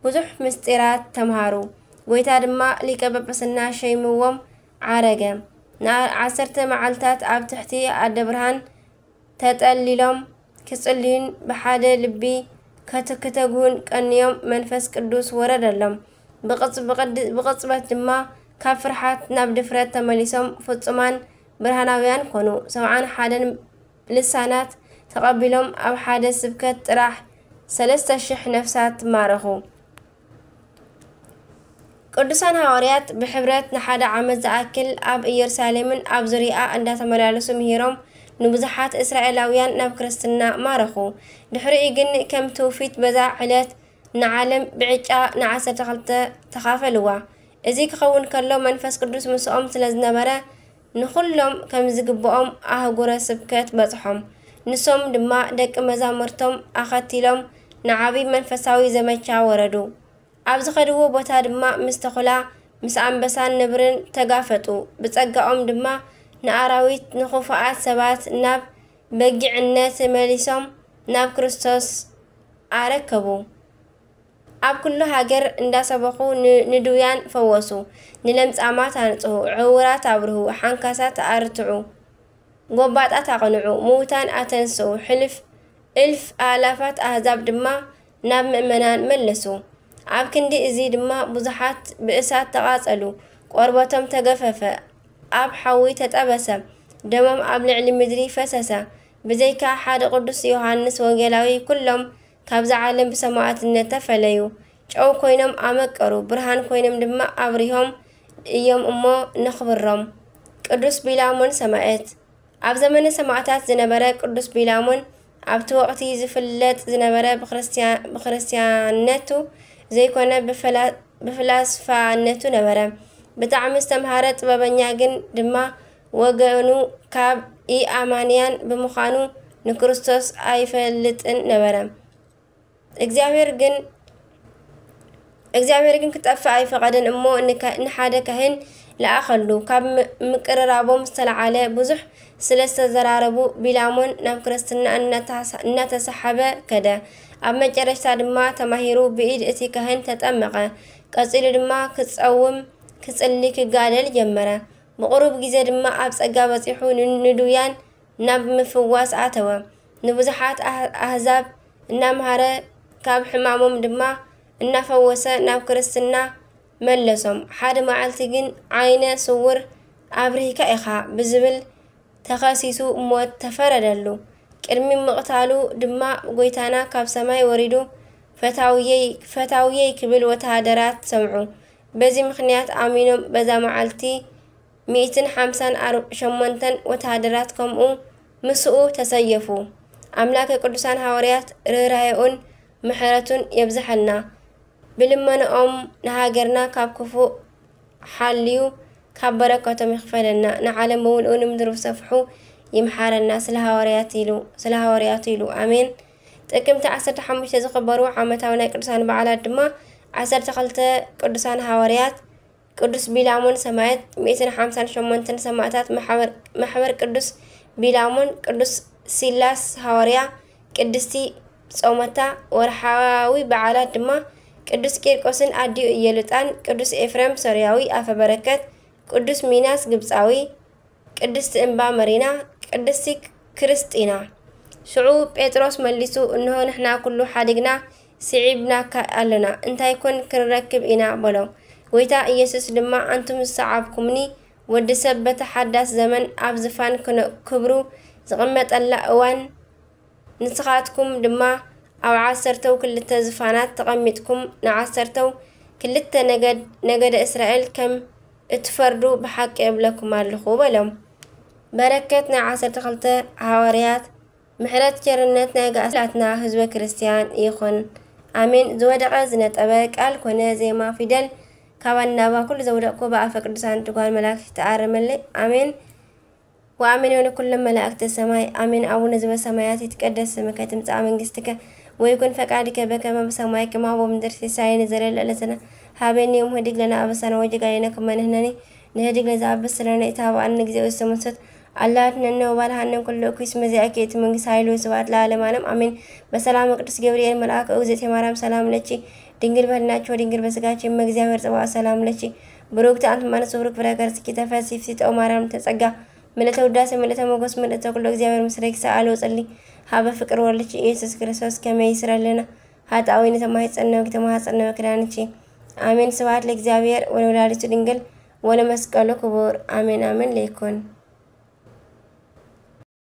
ብዙሕ ምስጢራት ተምሃሩ። ጐይታ ድማ ሊቀ ጳጳስና ሸይምዎም ዓረገ። ንዓሰርተ መዓልታት ኣብ ትሕቲ ኣደ ብርሃን ተጠሊሎም ክጽልዩን ብሓደ ልቢ ከት-፣ ክተግሁን ቀንዮም መንፈስ ቅዱስ ወረደሎም። ብቕጽ-፣ ብቕድ-፣ ብቕጽበት ድማ ካብ ፍርሓት ናብ ድፍረት ተመሊሶም ፍጹማን ብርሃናውያን ኮኑ። ሰብዓን ሓደን ልሳናት ተቐቢሎም ኣብ ሓደ ስብከት ጥራሕ ሰለስተ ሽሕ ነፍሳት ማረኹ። ቅዱሳን ሃዋርያት ብሕብረት ንሓደ ዓመት ዝኣክል ኣብ ኢየሩሳሌምን ኣብ ዙርያኣ እንዳተመላለሱ ምሂሮም ንብዙሓት እስራኤላውያን ናብ ክርስትና ማረኹ። ድሕሪኡ ግን ከም ትውፊት በዛ ዕለት ንዓለም ብዕጫ ንዓሰርተ ክልተ ተኻፈልዋ። እዚ ክኸውን ከሎ መንፈስ ቅዱስ ምስኦም ስለ ዝነበረ ንኹሎም ከም ዝግብኦም ኣህጉረ ስብከት በጽሖም። ንሶም ድማ ደቂ መዛሙርቶም ኣኸቲሎም ንዓቢ መንፈሳዊ ዘመቻ ወረዱ። ኣብ ዝኸድዎ ቦታ ድማ ምስ ተኹላ፣ ምስ ኣንበሳን ነብርን ተጋፈጡ። ብጸጋኦም ድማ ንኣራዊት፣ ንኽፉኣት ሰባት ናብ በጊዕነት መሊሶም ናብ ክርስቶስ ኣረከቡ። ኣብ ኩሉ ሃገር እንዳሰበኹ ን-፣ ንድውያን ፈወሱ፣ ንለምጻማት ኣንጽሁ፣ ዕውራት ኣብርሁ፣ ሓንካሳት ኣርትዑ፣ ጎባጣት ኣቕንዑ፣ ምዉታን ኣተንስኡ፣ ሕልፍ እልፍ ኣእላፋት ኣህዛብ ድማ ናብ ምእመናን መለሱ። ኣብ ክንዲ እዚ ድማ ብዙሓት ብእሳት ተቓጸሉ፣ ቆርበቶም ተገፈፈ፣ ኣብ ሓዊ ተጠበሰ፣ ደሞም ኣብ ልዕሊ ምድሪ ፈሰሰ። ብዘይካ ሓደ ቅዱስ ዮሃንስ ወንጌላዊ ኩሎም ካብዛ ዓለም ብሰማዕትነት ተፈለዩ። ጨው ኮይኖም ኣመቀሩ፣ ብርሃን ኮይኖም ድማ ኣብሪሆም እዮም እሞ ነኽብሮም። ቅዱስ ቢላሞን ሰማዕት። ኣብ ዘመነ ሰማዕታት ዝነበረ ቅዱስ ቢላሞን ኣብቲ ወቕቲ ዝፍለጥ ዝነበረ ብክርስትያ-፣ ብክርስትያነቱ ዘይኮነ ብፈላ-፣ ብፍላስፋነቱ ነበረ። ብጣዕሚ ዝተምሃረ ጥበበኛ ግን ድማ ወገኑ ካብ ኢኣማንያን ብምዃኑ ንክርስቶስ ኣይፈልጥን ነበረ። እግዚኣብሔር ግን፣ እግዚኣብሔር ግን ክጠፍእ ኣይፈቐደን እሞ ንካ-፣ ንሓደ ካህን ለኣኸሉ። ካብ ም-፣ ምቅርራቦም ዝተለዓለ ብዙሕ ስለ ዝተዘራረቡ ቢላሞን ናብ ክርስትና እናተሳ-፣ እናተሳሓበ ከደ። ኣብ መጨረሽታ ድማ ተማሂሩ ብኢድ እቲ ካህን ተጠመቐ። ቀጺሉ ድማ ክጸውም፣ ክጽሊ፣ ክጋደል ጀመረ። ብቑሩብ ግዜ ድማ ኣብ ጸጋ በጺሑ ን-፣ ንድውያን ናብ ምፍዋስ ኣተወ። ንብዙሓት ኣህ-፣ ኣህዛብ እናምሃረ ካብ ሕማሞም ድማ እናፈወሰ ናብ ክርስትና መለሶም። ሓደ መዓልቲ ግን ዓይነ ስውር ኣብሪህካ ኢኻ ብዝብል ተኸሲሱ ሞት ተፈረደሉ። ቅድሚ ምቕታሉ ድማ ጐይታና ካብ ሰማይ ወሪዱ ፈታውየይ፣ ፈታውየይ ክብል ወተሃደራት ሰምዑ። በዚ ምኽንያት ኣሚኖም በዛ መዓልቲ ሚእትን ሓምሳን ኣር-፣ ሸሞንተን ወተሃደራት ከምኡ ምስኡ ተሰየፉ። ኣምላከ ቅዱሳን ሃዋርያት ርህራሄኡን ምሕረቱን የብዝሐልና። ብልመንኦም ንሃገርና ካብ ክፉእ ሓልዩ ካብ በረከቶም ይኽፈለና። ንዓለም ብምልኡ ንምድሪ ብሰፍሑ ይምሓረና ስለ ሃዋርያት ኢሉ፣ ስለ ሃዋርያቱ ኢሉ። ኣሜን። ጥቅምቲ ዓሰርተ ሓሙሽተ ዝኽበሩ ዓመታዊ ናይ ቅዱሳን በዓላት ድማ ዓሰርተ ክልተ ቅዱሳን ሃዋርያት፣ ቅዱስ ቢላሞን ሰማዕት፣ ሚእትን ሓምሳን ሸሞንተን ሰማዕታት ማሕበር፣ ማሕበር ቅዱስ ቢላሞን፣ ቅዱስ ሲላስ ሃዋርያ፣ ቅድስቲ ጾመታ። ወርሓዊ በዓላት ድማ ቅዱስ ቂርቆስን ኣዲኡ ኢየሉጣን፣ ቅዱስ ኤፍሬም ሶርያዊ ኣፈ በረከት፣ ቅዱስ ሚናስ ግብጻዊ፣ ቅድስቲ እምባ መሪና፣ ቅድስቲ ክርስጢና። ሽዑ ጴጥሮስ መሊሱ፣ እንሆ ንሕና ኩሉ ሓዲግና ስዒብናካ ኣሎና፣ እንታይ ኮን ክንረክብ ኢና? በሎ። ጐይታ ኢየሱስ ድማ፣ ኣንቱም ዝሰዓብኩምኒ፣ ወዲ ሰብ በቲ ሓዳስ ዘመን ኣብ ዝፋን ክነ-፣ ክብሩ ዝቕመጠላ እዋን፣ ንስኻትኩም ድማ ኣብ ዓሰርተው ክልተ ዝፋናት ተቐሚጥኩም ንዓሰርተው ክልተ ነገድ፣ ነገደ እስራኤል ከም እትፈርዱ ብሓቂ እብለኩም ኣለኹ በሎም። በረከት ናይ ዓሰርተ ክልተ ሃዋርያት፣ ምሕረት ቸርነት ናይ ጋእስላትና ህዝበ ክርስቲያን ይኹን። ኣሜን። ዝወደቐ ዝነጠበ ቃል ኮነ ዜማ ፊደል ካብ ኣናባ ኩሉ ዘውደቕኩ ብኣፈ ቅዱሳን ትጓል መላእክት ይተኣረመለይ። ኣሜን። ወአሜን። ወለኩሎም መላእክተ ሰማይ አሜን። አቡነ ዘበሰማያት ይትቀደስ ስምከ ትምጻእ መንግስትከ ወይኩን ፈቃድከ በከመ በሰማይ ከማሁ በምድር። ሲሳየነ ዘለለ ዕለትነ ሀበነ ዮም ህድግ ለነ አበሳነ ወጌጋየነ ከመ ንሕነኒ ንህድግ ለዘአበሰለነ ኢታብአነ ንእግዚኦ ዘተመንሶት አላት ነነ ወባልሃነን ኩሉ እኩይ እስመ ዚአኪ እቲ መንግስት ኃይል ወስብሐት ለዓለመ ዓለም አሜን። በሰላም ቅዱስ ገብርኤል መልአክ እግዝእትየ ማርያም ሰላም ለኪ ድንግል በድናቸው ድንግል በስጋቸው እመ እግዚአብሔር ጽባኦት ሰላም ለኪ ብሩክት አንቲ እማንስት ብሩክ ፍሬ ከርስኪ ተፈሲ ፍሲት ኦ ማርያም ተጸጋ ምልእተ ውዳሴ ምልእተ ሞገስ ምልእተ ኩሉ እግዚአብሔር ምስሌኪ ሰአል ወጸሊ ሀበ ፍቅር ወልድኪ ኢየሱስ ክርስቶስ ከመ ይስረለነ ኃጣዊ ንተማይጸነው ተማሐጸነው ክዳንቺ አሜን። ስብሐት ለእግዚአብሔር ወለወላዲቱ ድንግል ወለመስቀሉ ክቡር አሜን አሜን ለይኩን